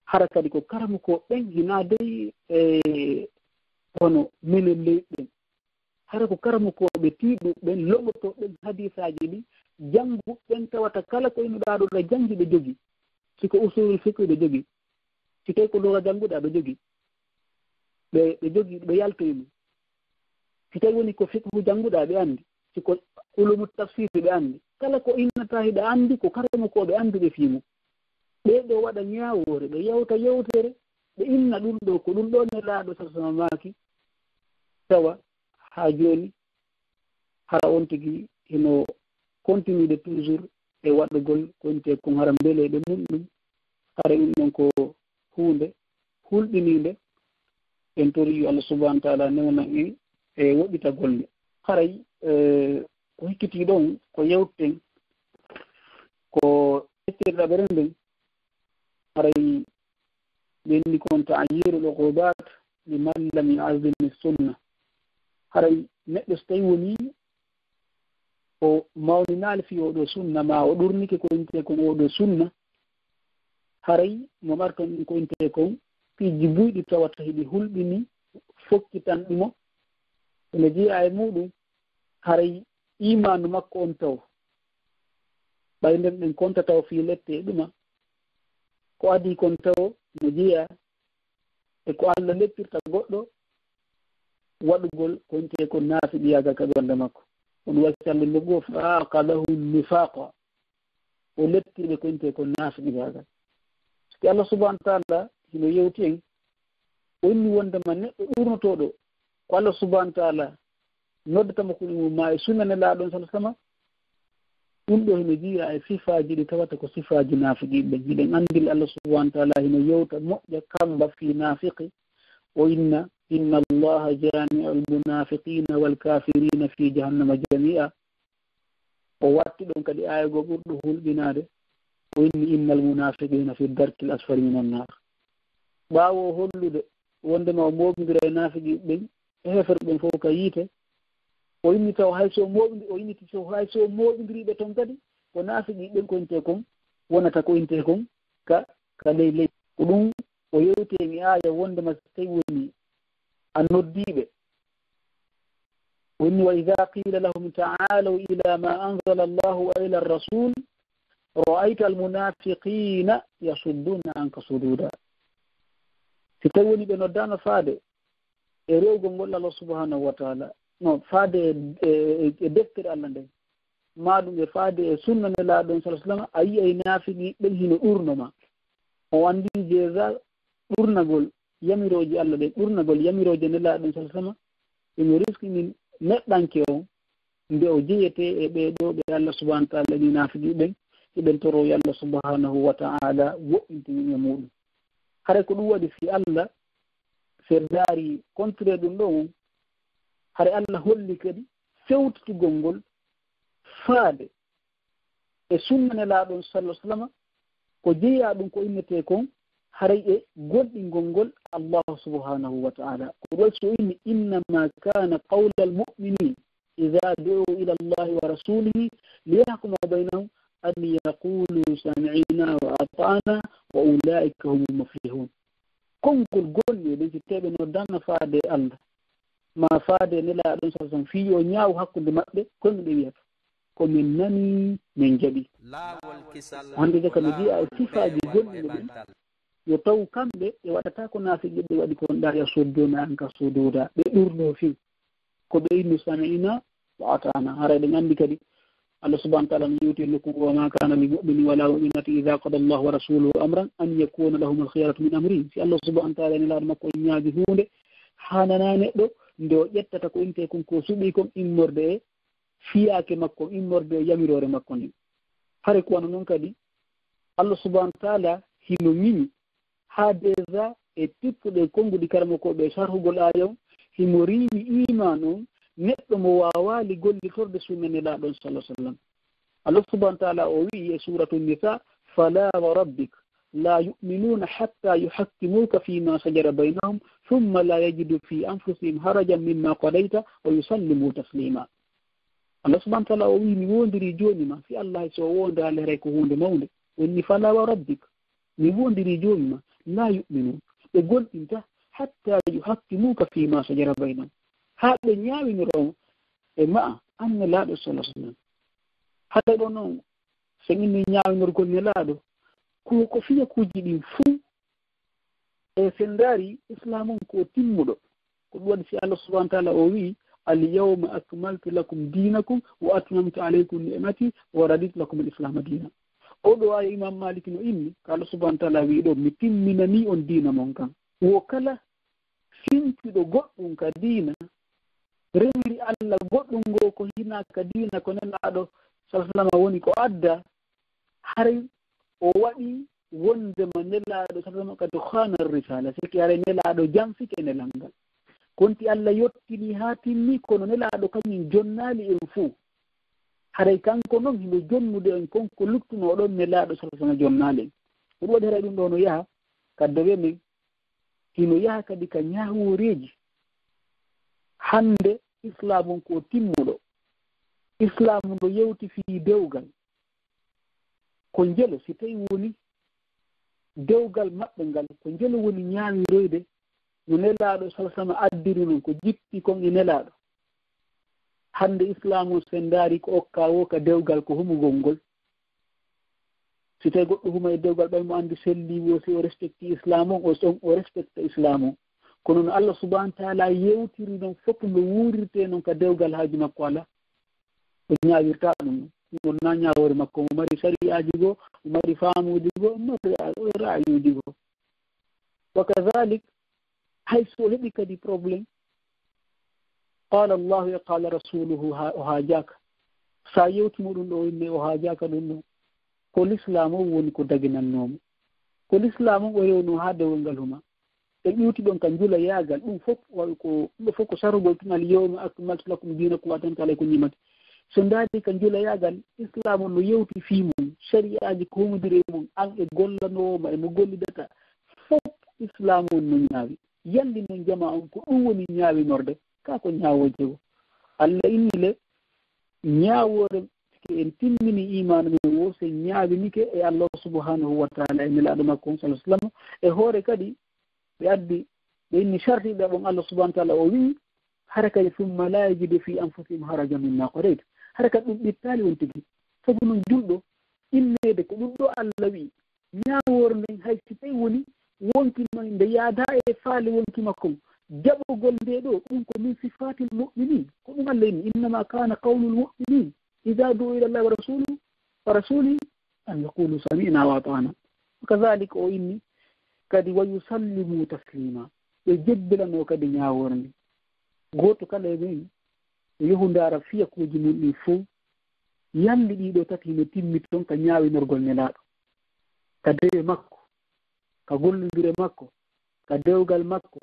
hara kadi ko karamokooɓe ɓen hinaa dey e hono minen leyɗe ɗen. Hara ko karamokooɓe tiiɗuɓe ɓen, loɓotooɓe ɓen hadiisaaji ɗin, jannguɓe ɓen tawata kala ko ino ɗaa ɗoo ɗa janngi ɓe jogii. Si ko usulul fiqh ɓe jogii. Si tawi ko luga jannguɗaa ɓe jogii. Ɓe, ɓe jogii, ɓe yaltoyi ɗum. Si tawi woni ko fiqhu jannguɗaa ɓe anndi. Si ko ulumu tafsir ɓe anndi. Kala ko innata hiɗa anndi ko karamokooɓe annduɓe fii mum. Ɓee ɗoo waɗa ñaawoore, ɓe yewta yewtere, ɓe inna ɗum ɗoo, ko ɗum ɗoo Nelaaɗo sallallahu alaihi wa sallam maaki. Tawa haa jooni, hara on tigi hino continude toujours e waɗugol ko intee kon hara mbeleeɗe mum ɗum. Hara ɗum ɗon ko huunde hulɓiniinde. En torii yo Allah subhanahu wa ta'ala newnan en e woɗɗitagol nde. Haray, eh, ko hikkitii ɗon ko yewten ko feccere ɗaɓere nden. Haray ɓenni kon ta'yiru al-uqubat liman lam yu'azzim as-sunna. Haray neɗɗo so tawi woni o mawninaali fii oo ɗoo sunna, maa o ɗurnike ko intee kon oo ɗoo sunna, haray mo marton ɗin ko intee kon piiji buyɗi tawata hiɗi hulɓini, fokkitanɗi mo. Ene jeyaa e muuɗum haray iimaanu makko on taw, ɓay nden ɗen konta taw fii lette e ɗuma, ko adii kon taw no jeyaa e ko Alla leppirta goɗɗo waɗugol ko intee kon naafiqiyaagal ka ɓernde makko. Ko ɗum waɗi callude goo, fa aqadahu nifaqa, o leppiri ɓe ko intee kon naafiqiyaagal. Siki Allah subhanahu wa taala hino yewti en, o inni wondema neɗɗo ɗurnotooɗo ko Allah subhanahu wa taala noddata mo ko ɗum ma e sunna Nelaaɗo on sallallahu alaihi wasallam, ɗum ɗoo hino jeyaa e sifaaji ɗi tawata ko sifaaji naafiqiiɓe ɓen. Hiɗen anndi Allah subhanahu wa taala hino yewta moƴƴa kamba fii naafiqi, o inna, "Inna Allaha jami'ul munafiqina wal kafirina fi jahannama jami'a." O watti ɗon kadi aaya goo ɓurɗo hulɓinaade, o inni, "Innal munafiqina fi darkil asfali minan nar." Ɓaawo o hollude wondema o mooɓindira e naafiqi ɓen, e heeferɓe ɓen fof ka yiite, o inni taw hay so mooɓindi-, o inni taw hay so mooɓindiri ɓe ton kadi, ko naafiqi ɓen ko intee kon, wonata ko intee kon ka, ka ley ley. Ko ɗum o yewti en e aaya wondema so tawi woni a noddiiɓe, woni, "Wa idha qila lahum ta'alaw ila ma anzala Allahu wa ila ar-rasul, ra'ayta al-munafiqina yasudduna anka sududa." Si tawi woni ɓe noddaama faade e rewgol ngol Allah subhanahu wa taala, no faade e, e, e deftere Allah nden, maa ɗum e faade e sunna Nelaaɗo on sallallahu alaihi wasallam, a yi'ay naafiqi ɓen hino ɗurno ma. O anndi déjà ɗurnagol yamirooje Allah ɗen, ɗurnagol yamirooje Nelaaɗo on sallallahu alaihi wasallam, hino riskini neɗɗanke on nde o jeyetee e ɓee ɗoo ɓe Allah subhanahu wa taala ni naafiqi ɓen, hiɓen toro yo Allah subhanahu wa taala woɗɗintin en e muuɗum. Haray ko ɗum waɗi si Allah, si en ndaari contraire ɗum ɗoo on, haray Allah holli kadi fewtitugol ngol faade e sunna Nelaaɗo on sallallahu alaihi wasallam, ko jeyaa ɗum ko innetee kon haray e gomɗingol ngol Allah subhanahu wa ta'ala. Ko ɗum waɗi si o inni, "Innama kana qawla al-mu'minin idha du'u ila Allahi wa rasulihi liyahkuma baynahum an yaqulu sami'na wa ata'na wa ulaika humul muflihun." Konngol gomɗinɓe ɓen, si tawii ɓe noddaama faade e Allah, maa faade e Nelaaɗo on sallallahu alaihi wasallam, fii yo ñaawu hakkunde maɓɓe, ko honno ɓe wiyata? "Ko men nanii, men jaɓii." Hannde de ka mi wi'a e sifaaji gomɗinɓe ɓen, yo taw kamɓe ɓe waɗataa ko naafiqi ɓe waɗi kon, ɗa yasudduna anka sududa, ɓe ɗurnoo fii. Ko ɓe inni, "Sami'na wa ata'na." Haray ɗen anndi kadi Allah subhanahu wa ta'ala no yewti e nokku goo, "Wa ma kana lil mu'minin wa la mu'minatin idha qada Allahu wa rasuluhu amran an yakuna lahumul khiyaratu min amrihim." Si Allah subhanahu wa ta'ala e Nelaaɗo makko on ñaagi huunde, haananaa neɗɗo nde o ƴettata ko intee kon ko suɓii kon immorde e fiyaake makko, immorde e yamiroore makko nden. Haray ko wano non kadi, Allah subhanahu wa ta'ala hino ŋiñi haa déjà e tippuɗe konnguɗi karamokooɓe e sarhugol aaya on, himo riimi iimaan on neɗɗo mo waawaali gollitorde sunna Nelaaɗo on sallallahu alaihi wasallam. Allah subhanahu wa ta'ala o wi'i e Suuratu Nisa, "Fala wa rabbik la yu'minuna hatta yuhakkimuka fima shajara baynahum thumma la yajidu fi anfusihim harajan mimma qadayta wa yusallimu taslima." Allah subhanahu wa ta'ala o wi'i, "Mi woondirii jooni ma," si Allah hay so o woondaali haray ko huunde mawnde. O inni, "Fala wa rabbik," mi woondirii jooni ma, "la yu'minun," ɓe gomɗintaa, "hatta yuhakkimuka fima shajara baynahum," haa ɓe ñaawinora on e ma'a, an Nelaaɗo sallallahu alaihi wasallam. Haray ɗoo non, so en inni ñaawinorgol Nelaaɗo, ko, ko fiyakuuji ɗin fuu, e si en ndaari Islaam on ko timmuɗo. Ko ɗum waɗi si Allah subhanahu wa ta'ala o wi'i, "Al yawma akmaltu lakum dinakum wa atmamtu alaykum ni'mati wa raditu lakum al islama dina." Oo ɗoo aaya Imam Malik no inni, ko Allah subhanahu wa ta'ala wi'i ɗoo, "Mi timminanii on diina mon kan." Wo kala sincuɗo goɗɗum ka diina, rewiri Allah goɗɗum ngoo ko hinaa ka diina ko Nelaaɗo sallallahu alaihi wasallam woni ko adda, haray o waɗi wondema Nelaaɗo sallallahu alaihi wasallam qad khana ar-risala, siki haray Nelaaɗo jamfike nelal ngal. Konti Allah yottini haa timmi, kono Nelaaɗo kañum jonnaali en fuu. Haray kanko non himo jonnude en kon ko luttunoo ɗon Nelaaɗo sallallahu alaihi wasallam jonnaali en. Ko ɗum waɗi haray ɗum ɗoo no yaha ka dewe men, hino yaha kadi ka ñaawooreeji. Hannde Islaam on ko timmuɗo. Islaamu no yewti fii dewgal. Ko njelo, si tawi woni dewgal maɓɓe ngal, ko njelo woni ñaawiroyde no Nelaaɗo sallallaahu alayhi wa sallam addiri non, ko jippi kon e Nelaaɗo. Hannde Islaamu, so en ndaari ko okka woo ka dewgal, ko humugol ngol. Si tawi goɗɗo huma e dewgal, ɓay mo anndi selli woo, si o respecti Islaamu on, o, on o respecta Islaamu on. Kono no Allah subhaanahu wa taala yewtiri non fof no wuurirtee non ka dewgal, haaju makko alaa. O ñaawirtaa ɗum. Ɗum ɗon na ñaawoore makko. Mo mari sari'aaji goo, mo mari faamuuji goo, mo mari ra-, ra'ayuuji goo. Wa kadhalik, hay so o heɓi kadi problème, qaala Allahu e qaala rasuluhu, ha-, o haajaaka. Sa yewti mo ɗum ɗo, o inni o haajaaka ɗum ɗo. Ko Lislaam o woni ko daginannoo mo. Ko Lislaam o o rewno haa dewol ngal huma. Ɓe ƴuuti ɗon ka njulayaagal, ɗum fof wa-, ko, ɗum ɗo fof ko sarugol tun, al yawma akmaltu lakum dinakum wa atmamtu alaykum ni'mati. So ndaari ka njulayaagal, Islaam on no yewti fii mum, sari'aaji ko humodiri e mum, an e gollanoowo ma e mo gollidata, fof Islaam on no ñaawi. Yalli non jamaa on, ko ɗum woni ñaawinorde, kaa ko ñaawooje goo. Allah inni le, ñaawoore, si en timmini iimaanu men woo, si en ñaawinike e Allah subhanahu wa taala e Nelaaɗo makko on, sallallahu alayhi wa sallam, e hoore kadi ɓe addi, ɓe inni sharti ɗaɓɓon Allah subhanahu wa taala, o wi'i, hara kadi, "Summa laa yajidu fii anfusihim harajan mimmaa qadayta." Hara kadi ɗum ɓittaali on tigi. Sabu non julɗo, inneede ko ɗum ɗo Allah wi'i, ñaawoore nden, hay si tawi woni wonki ma nde yaadaa e faale wonki makko on, jaɓogol nde ɗo, ɗum ko min sifaatil mu'minin. Ko ɗum Allah inni, "Innamaa kaana qawlul mu'minin idaa du'uu ilallaahi wa rasuulihi, wa rasuulihi an yaquulu sami'naa wa ata'naa." Wa kadhaalika o inni kadi, "Wa yusallimuu tasliimaa." Ɓe jebbilanoo kadi ñaawoore nden. Gooto kala e men, yo yahu ndaara fiyakuuji mun ɗin fow, yalli ɗii ɗoo tati hino timmi ton ka ñaawinorgol Nelaaɗo, ka dewe makko, ka gollondire makko, ka dewgal makko,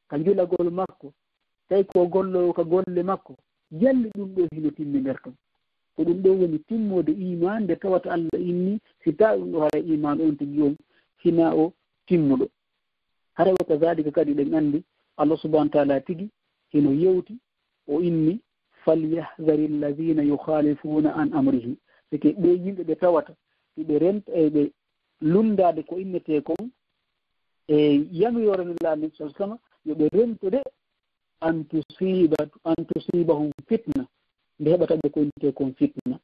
ka njulagol makko, tawi ko golloowo ka golle makko, yalli ɗum ɗoo hino timmi nder ton? Ko ɗum ɗoo woni timmoode iimaan, nde tawata Allah inni, si taa ɗum ɗoo haray iimaan on tigi on hinaa o timmuɗo. Haray wa kadhaalika kadi ɗen anndi Allah subhanahu wa taala tigi hino yewti, o inni, "Falyahdhari alladhiina yukhaalifuuna an amrihi." Sike ɓee yimɓe ɓe tawata hiɓe renta e ɓe lunndaade ko innetee kon e yamiroore Nelaaɗo sallallahu alayhi wa sallam, yo ɓe rento de, an tusiiba-, an tusiibahum fitna, nde heɓata ɓe ko innetee kon fitna.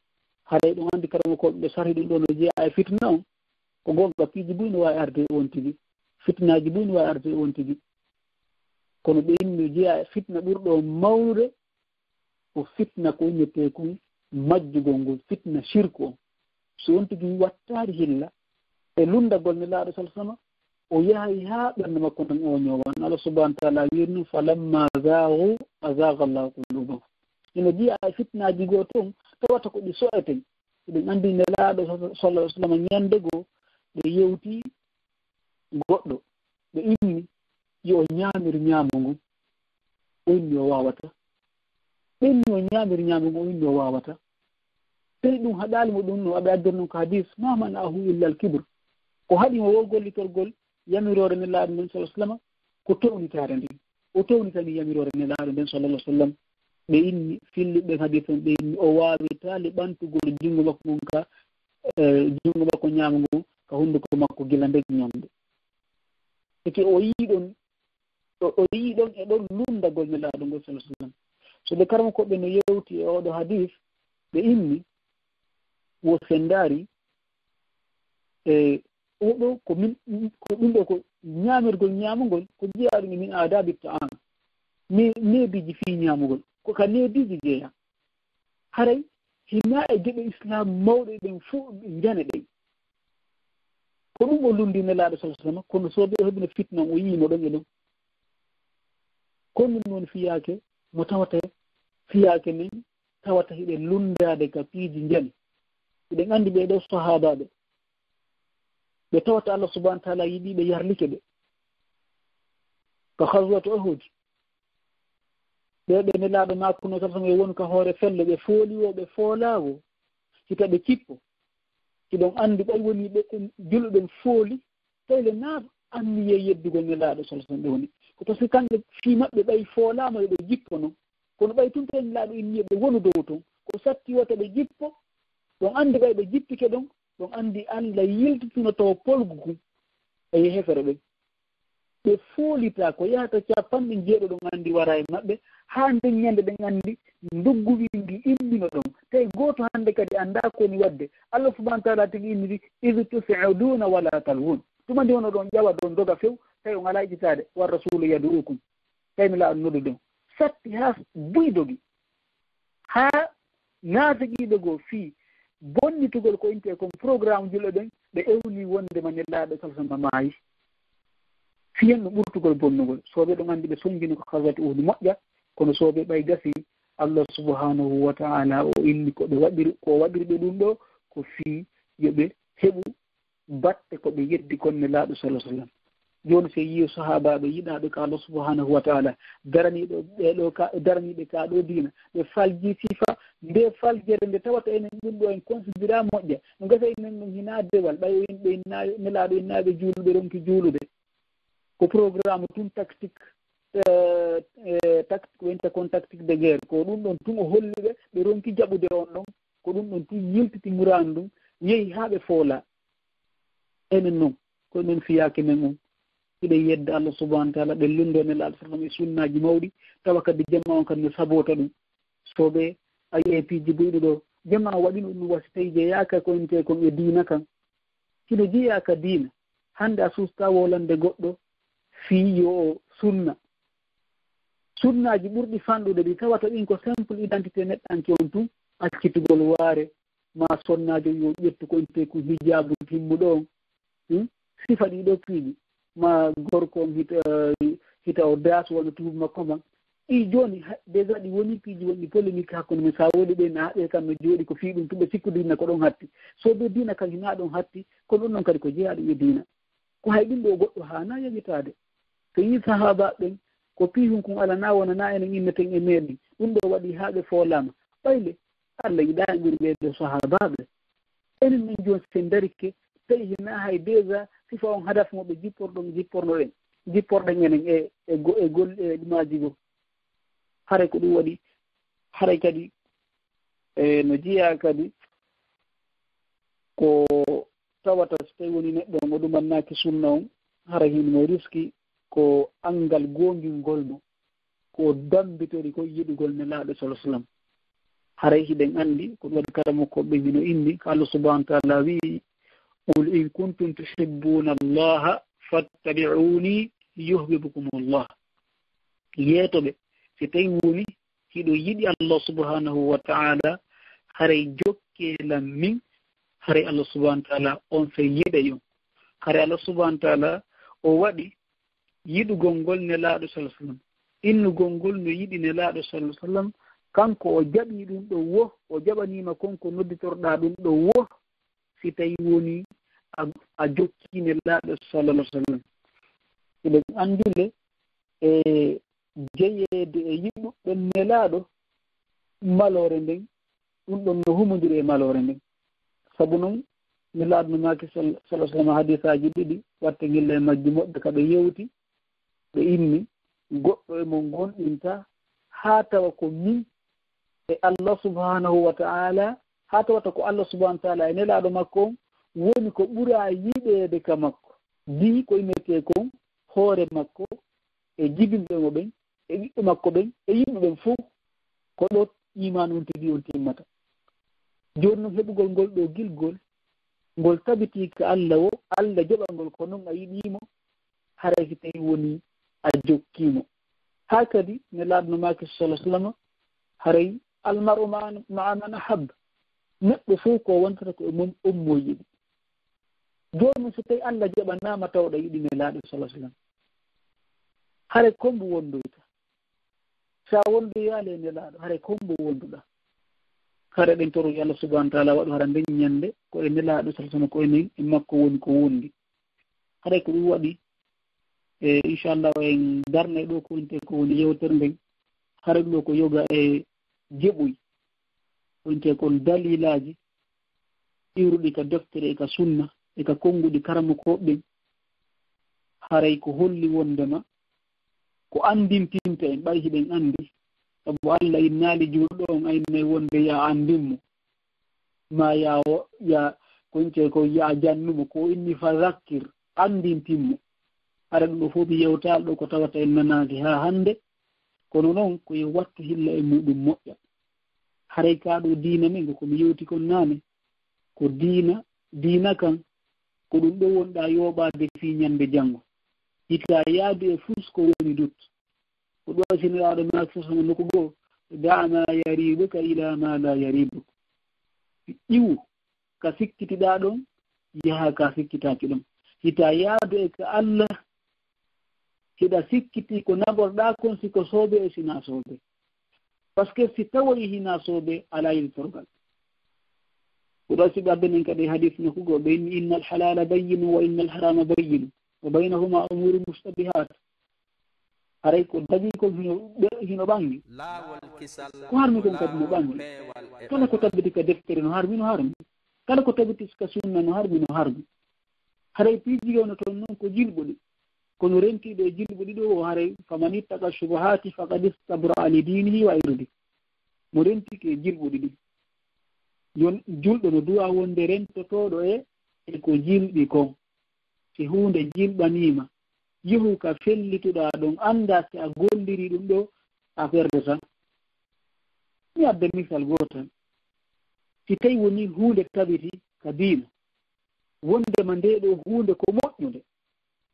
Haray ɗum anndi karamokooɓe ɓe sarhi ɗum ɗoo no jeyaa e fitna on, ko goonga, piiji buy no waawi arde e on tigi, fitnaaji buy no waawi arde e on tigi. Kono ɓe inni no jeyaa e fitna ɓurɗo mawnude, ko fitna ko innetee kon majjugol ngol, fitna shirku on. So on tigi wattaali hilla e lunndagol Nelaaɗo sallallahu alayhi wa sallam, o yahay haa ɓernde makko nden o ñoowan. Allah subhanahu wa taala wi'iri non, "Falammaa zaaghu azaaga Allaahu quluubahum." Ina jeyaa e fitnaaji goo ton, tawata ko ɗi so'eten. Eɗen anndi Nelaaɗo sallallahu alayhi wa sallam ñannde goo ɓe yewti goɗɗo, ɓe inni yo o ñaamir ñaamo ngon, o inni o waawataa. Ɓe inni yo o ñaamir ñaamo ngon, o inni o waawataa. Tawi ɗum haɗaali mo ɗum no aɓe addir non ko hadis, "Maa mana'ahu illa al-kibr." Ko haɗi mo wo gollitorgol yamiroore Nelaaɗo nden sallallahu alayhi wa sallam, ko townitaare nden. O townitani yamiroore Nelaaɗo nden sallallahu alayhi wa sallam. Ɓe inni, filliɓe ɓen hadis on, ɓe inni o waawitaali ɓantugol junngo makko ngon ka, eh, junngo makko ñaamo ngon ka hunnduko makko gila nden ñande. Sike o yii ɗon, o, o yii ɗon e ɗon lunndagol Nelaaɗo ngol sallallahu alayhi wa sallam. So ɓe karamokooɓe no yewti e oɗo hadis, ɓe inni, wo si en ndaari, e oɗo ko min, ko ɗum ɗo ko ñaamirgol ñaamugol, ko jeyaa ɗum e min aadaabi ta'aam. Ne-, neediiji fii ñaamugol, ko ka neediiji jeyaa. Haray hinaa e geɗe Islaam mawɗe ɗen fow njane ɗen. Ko ɗum o lunndi Nelaaɗo sallallahu alayhi wa sallam, kono so ɓe heɓino fitna, o yii mo ɗon e ɗon. Ko ɗum woni fiyaake mo tawata, fiyaake men tawata hiɗen lunndaade ka piiji njani. Hiɗen anndi ɓee ɗoo sahaabaaɓe, ɓe tawata Allah subhanahu wa taala yiɗi ɓe, yarlike ɓe. Ka Ghazwatu Uhud, ɓee ɓe Nelaaɗo maakuno sallallahu alayhi wa sallam e wonu ka hoore felle, ɓe fooli woo, ɓe foolaa woo, hita ɓe kippo. Hiɗon anndi ɓay woni ɓe, julɓe ɓen fooli, tawi le naa anniyee yeddugol Nelaaɗo sallallahu alayhi wa sallam ɓe woni. Ko parce que kamɓe fii maɓɓe ɓay foolaama yo ɓe jippo non. Kono ɓay tun tawi Nelaaɗo inni yo ɓe wonu dow ton, ko satti wota ɓe jippo, ɗon anndi ɓay ɓe jippike ɗon, ɗon anndi Alla yiltituno taw polgu kun e hefere ɓen. Ɓe foolitaa ko yahata capanɗe jeeɗo ɗon anndi wara e maɓɓe, haa nden ñande ɗen anndi nduggu wii ngi immino ɗon. Tawi gooto hannde kadi anndaa ko woni waɗde. Alla subhanahu wa taala tigi inniri, "Iz tus'iduna wala talwun." Tuma ndi hono ɗon ƴawa ɗon doga few, tawi on alaa ittitaade, "War rasulu yad'ukum." Tawi Nelaaɗo noddude on. Satti haa buy dogi. Haa naatigiiɓe goo fii bonnitugol ko intee kon programme julɓe ɓen, ɓe ewni wonde ma Nelaaɗo sala sala maayi. Fii hen no ɓurtugol bonnugol. Sooɓe ɗon anndi ɓe sonjino ko Ghazwat Uhud moƴƴa, kono sooɓe ɓay gasi, Allah subhanahu wa ta'ala o inni ko ɓe waɗiri, ko waɗiri ɓe ɗum ɗo, ko fii yo ɓe heɓu batte ko ɓe yeddi kon Nelaaɗo sala sallam. Jooni, si yiyo sahaabaaɓe yiɗaaɓe ka Allah subhanahu wa ta'ala, daraniiɓe ɓe ɗo ka, daraniiɓe ka ɗo diina, ɓe falji sifa, nde faljere nde tawata enen ɗum ɗo en considéra moƴƴa. No gasa enen ɗum hinaa dewal, ɓay o in-, ɓe innaayo, Nelaaɗo innaaɓe juuluɓe ronki juulude. Ko programme tun tactique, eh, eh, tactique, wonta kon tactique de guerre. Ko ɗum ɗon tun o holli ɓe, ɓe ronki jaɓude on ɗon. Ko ɗum ɗon tun yiltiti muraadu ndun, yehi haa ɓe foola. Enen non, ko men fiyaake men on. Hiɗen yedda Allah subhanahu wa ta'ala, ɓe lunndo Nelaaɗo sallam e sunnaaji mawɗi, tawa kadi jamaa on kadi no saboota ɗum. Sooɓe, a yi'ay piiji buyɗi ɗo, jamaa waɗino ɗum wasi tawi jeyaaka ko intee kon e diina kan. Hino jeyaa ka diina. Hannde a suustaa wolande goɗɗo fii yo o sunna. Sunnaaji ɓurɗi fanɗude ɗi tawata ɗin ko simple identité neɗɗanke on tun, accitugol waare, ma sonnaajo yo ƴettu ko intee kon hijaabu himmuɗo on. Hmm? Sifa ɗi ɗo piiji, ma gorko on hita, hita o daas wano tuubu makko man. Ɗi jooni, ha-, déjà ɗi woni piiji wonɗi polémique hakkunde men. Sa woodi ɓe na haɓe kam no jooɗi ko fii ɗum, tun ɓe sikkude diina ko ɗon hatti. So ɓe diina kan hinaa ɗon hatti, kono ɗum ɗon kadi ko jeyaaɗum e diina. Ko hay ɗum ɗo goɗɗo haanaa yañitaade. So yii sahaabaaɓe ɓen, ko piihun kun alanaa wonanaa enen inneten e meɗen. Ɗum ɗo waɗi haa ɓe foolaama. Ɓayle, Allah yiɗaa e ɓuri ɓee ɗoo sahaabaaɓe. Enen men jooni, si en darike, tawi hinaa hay déjà sifa on hadaf mo ɓe jipporɗon, jippornoɗen, jipporɗen enen e, e go-, e gol-, e ɗumaaji goo. Haray ko ɗum waɗi, haray kadi, e, no jeyaa kadi ko tawata so tawi woni neɗɗo on o ɗumannaaki sunna on, haray hino riski ko anngal goongingol mo, ko dambitori ko yiɗugol Nelaaɗo sallallaahu alayhi wa sallam. Haray hiɗen anndi ko ɗum waɗi karamokooɓe hino inni, ko Allah subhaanahu wa ta'aalaa wi'i, "Qul in kuntum tuhibbuuna Allaha fattabi'uuni yuhbibkumu Allah." Yeeto ɓe, si tawi woni hiɗo yiɗi Allah subhaanahu wa ta'aalaa, haray jokkee lan min, haray Allah subhaanahu wa ta'aalaa on sey yiɗay on. Haray Allah subhaanahu wa ta'aalaa o waɗi yiɗugol ngol Nelaaɗo sallallaahu alayhi wa sallam. Innugol ngol no yiɗi Nelaaɗo sallallaahu alayhi wa sallam, kanko o jaɓii ɗum ɗo wo, o jaɓaniima kon ko nodditorɗaa ɗum ɗo wo, si tawi woni a, a jokkii Nelaaɗo sallallaahu alayhi wa sallam. Hiɗen anndi le, e jeyeede e yiɗuɓe Nelaaɗo, maloore nden, ɗum ɗon no humondiri e maloore nden. Sabu non, Nelaaɗo no maaki sal-, sallallaahu alayhi wa sallam hadiisaaji ɗiɗi, watta ngilla e majji moƴƴa ka ɓe yewti, ɓe inni, "Goɗɗo e mon gomɗintaa haa tawa ko min e Allah subhaanahu wa ta'aalaa, haa tawata ko Allah subhaanahu wa ta'aalaa e Nelaaɗo makko on woni ko ɓuraa yiɗeede ka makko, bii ko innetee kon hoore makko e jibinɓe mo ɓen, e ɓiɓɓe makko ɓen, e yimɓe ɓen fow." Ko ɗo iimaan on tigi on timmata. Jooni non, heɓugol ngol ɗoo gilgol, ngol tabitii ka Allah wo, Allah jaɓa ngol ko non a yiɗii mo, haray si tawi woni a jokkii mo. Haa kadi Nelaaɗo no maaki sallallaahu alayhi wa sallam, haray "Al mar'u ma'a, ma'a man ahabba." Neɗɗo fow ko wontata ko e mum on mo yiɗi. Jooni non, so tawi Allah jaɓanaama tawɗa yiɗi Nelaaɗo sallallaahu alayhi wa sallam, haray ko mbo wondoyta? Sa wondoyaali e Nelaaɗo, haray ko mbo wonduɗaa? Haray ɗen toro yo Allah subhaanahu wa ta'aalaa waɗu hara nden ñande ko e Nelaaɗo sallallaahu alayhi wa sallam, ko enen e makko woni ko wondi. Haray ko ɗum waɗi, e, inchallah, en darnay ɗoo ko wonte ko woni yewtere nden. Haray ɗum ɗoo ko yoga e jeɓoy, wonte kon dalilaaji iwruɗi ka deftere e ka sunna e ka konnguɗi karamokooɓe ɓen. Haray ko holli wondema ko anndintinta en, ɓay hiɗen anndi Sabu Allah innaali juulɗo on, aynay wonde ya anndin mo, ma ya o-, ya, koñce ko ya jannu mo, ko inni fa zakkir, anndintin mo. Hara ɗum ɗo fof mi yewtaali ɗo ko tawata en nanaaki haa hannde, kono noon ko yo wattu hilla e muɗum moƴƴa. Haray kaa ɗo diina men ko mi yewti kon naane, ko diina, diina kan, ko ɗum ɗo wonɗaa yooɓaade fii ñande janngo. Hita yaadu e fus ko woni dut. Ko ɗo siniraaɗo maaki sosama nokku goo, da ma yaribuka ila ma la yaribuk. Iwu ka sikkitiɗaa ɗon, yaha ka sikkitaaki ɗon. Hita yaadu e ka Allah, hiɗa sikkiti ko naɓorɗaa kon si ko soobee e si hinaa soobee. Parce que si tawoyi hinaa soobee, alaa yiltorgal. Ko ɗo si ɓe abbenen kadi hadis nokku goo, ɓe inni, "Innal halala bayyinu wa innal harama bayyinu, wa baynahuma umuru mustabihat." Haray ko dagii kon hino, ɓe-, hino ɓangi. Ko harmi kon kadi no ɓangi. Kala ko tabbiti ka deftere no harmi, no harmi. Kala ko tabbiti ka sunna no harmi, no harmi. Haray piiji wona toon noon ko jilɓuɗi. Kono rentiiɗo e jilɓuɗi ɗo o haray, "Faman ittaqa shubuhati faqad istabra li dinihi wa irdi." Mo rentike e jilɓuɗi ɗi. Yon julɗo no duwa wonde rentotooɗo e, e ko jilɓi kon. Si huunde jilɓaniima, yehu ka fellituɗaa ɗon, anndaa si a golliri ɗum ɗo, a perdata. Mi adda misal gootal. Si tawi woni huunde tabiti ka diina, wondema nde ɗo huunde ko moƴƴunde,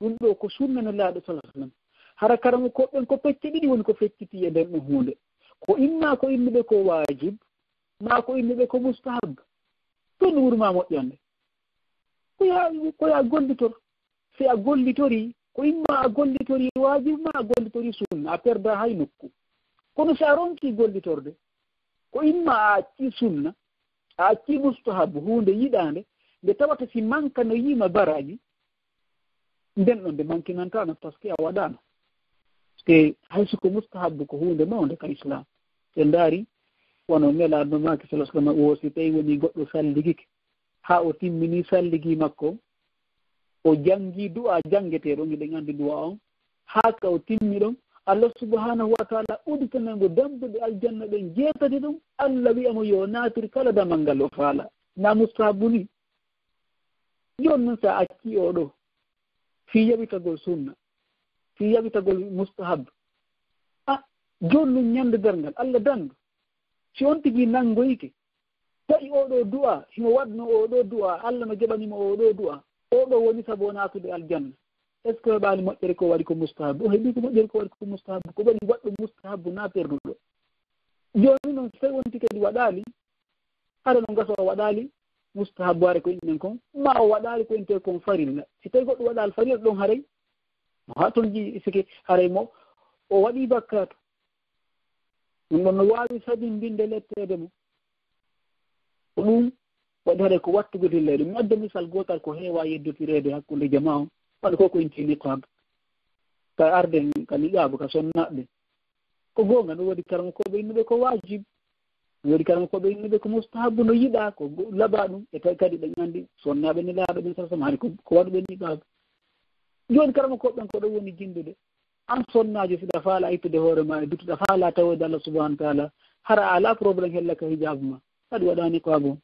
ɗum ɗo ko sunna Nelaaɗo sallallahu alaihi wasallam. Hara karamokooɓe ɓen ko pecce ɗiɗi woni ko fecciti e nden ɗon huunde. Ko imma ko innuɓe ko waajib, ma ko innuɓe ko mustahab. Ɗum wurma moƴƴande. Ko ya, ko ya gollitor. Si a gollitori, ko imma a gollitori waajib ma a gollitori sunna, a perda hay nokku. Kono si a ronki gollitorde, ko imma a acci sunna, a acci mustahabu, huunde yiɗaande, nde tawata si mankanoyiima baraaji, nden ɗon nde mankinantaano, parce que a waɗaano. Parce que hay so ko mustahabu ko huunde mawnde ka Islam. Si en ndaari, wano Nelaaɗo maaki sallallahu alaihi wasallam, o si tawi woni goɗɗo salligike, haa o timmini salligi makko, o janngi du'a janngeteeɗo, miɗen anndi du'a on, haa ka o timmi ɗon, Allah subhanahu wa ta'ala udditanay mo dambuɗe aljanna ɗen jeetati ɗum, Allah wi'a mo yo naatir kala damal ngal o faala. Na mustahabu ni? Jooni non si a accii oo ɗoo, fii yaɓitagol sunna, fii yaɓitagol mustahab, a, jooni non ñande darngal, Allah dandu, si on tigi nanngoyike, tawi oo ɗoo du'a, himo waɗno oo ɗoo du'a, Allah no jaɓani mo oo ɗoo du'a, oo ɗoo woni sabu o naatude aljanna. Est-ce que heɓaali moƴƴere ko waɗi ko mustahabu? O heɓii ko moƴƴere ko waɗi ko mustahabu. Ko ɓuri waɗɗo mustahabu na perduɗo. Jooni non, si tawi wonti kadi waɗaali, hara non gasa o waɗaali mustahabu, hare ko inɗen kon, ma o waɗaali ko inɗen kon farilla. Si tawi goɗɗo waɗaali farilla ɗon haray, mo haa ton ji sike haray mo o waɗi bakkaatu. Ɗum ɗon no waawi sabindinde letteede mo. Ko ɗum waɗi haray ko wattugol hilleede. Mi adda misal gootal ko heewa yeddotireede hakkunde jamaa on. Wano ko ko inti niqaab. Ka arden ka niqaabu ka sonnaaɓe. Ko goonga, no woodi karamokooɓe innuɓe ko waajib. No woodi karamokooɓe innuɓe ko mustahabu, no yiɗaa, ko go-, labaa ɗum. E tawi kadi ɓen anndi sonnaaɓe Nelaaɗo ɓen sallallahu alaihi wasallam, hari ko, ko waɗuɓe niqaab. Jooni karamokooɓe ɓen ko ɗo woni jinndude. An sonnaajo, si ɗa faala ittude hoore ma e dutuɗa faala tawoyde Allah subhanahu wa ta'ala, hara a alaa problème hella ka hijaabu ma. Kadi waɗaani ko abo.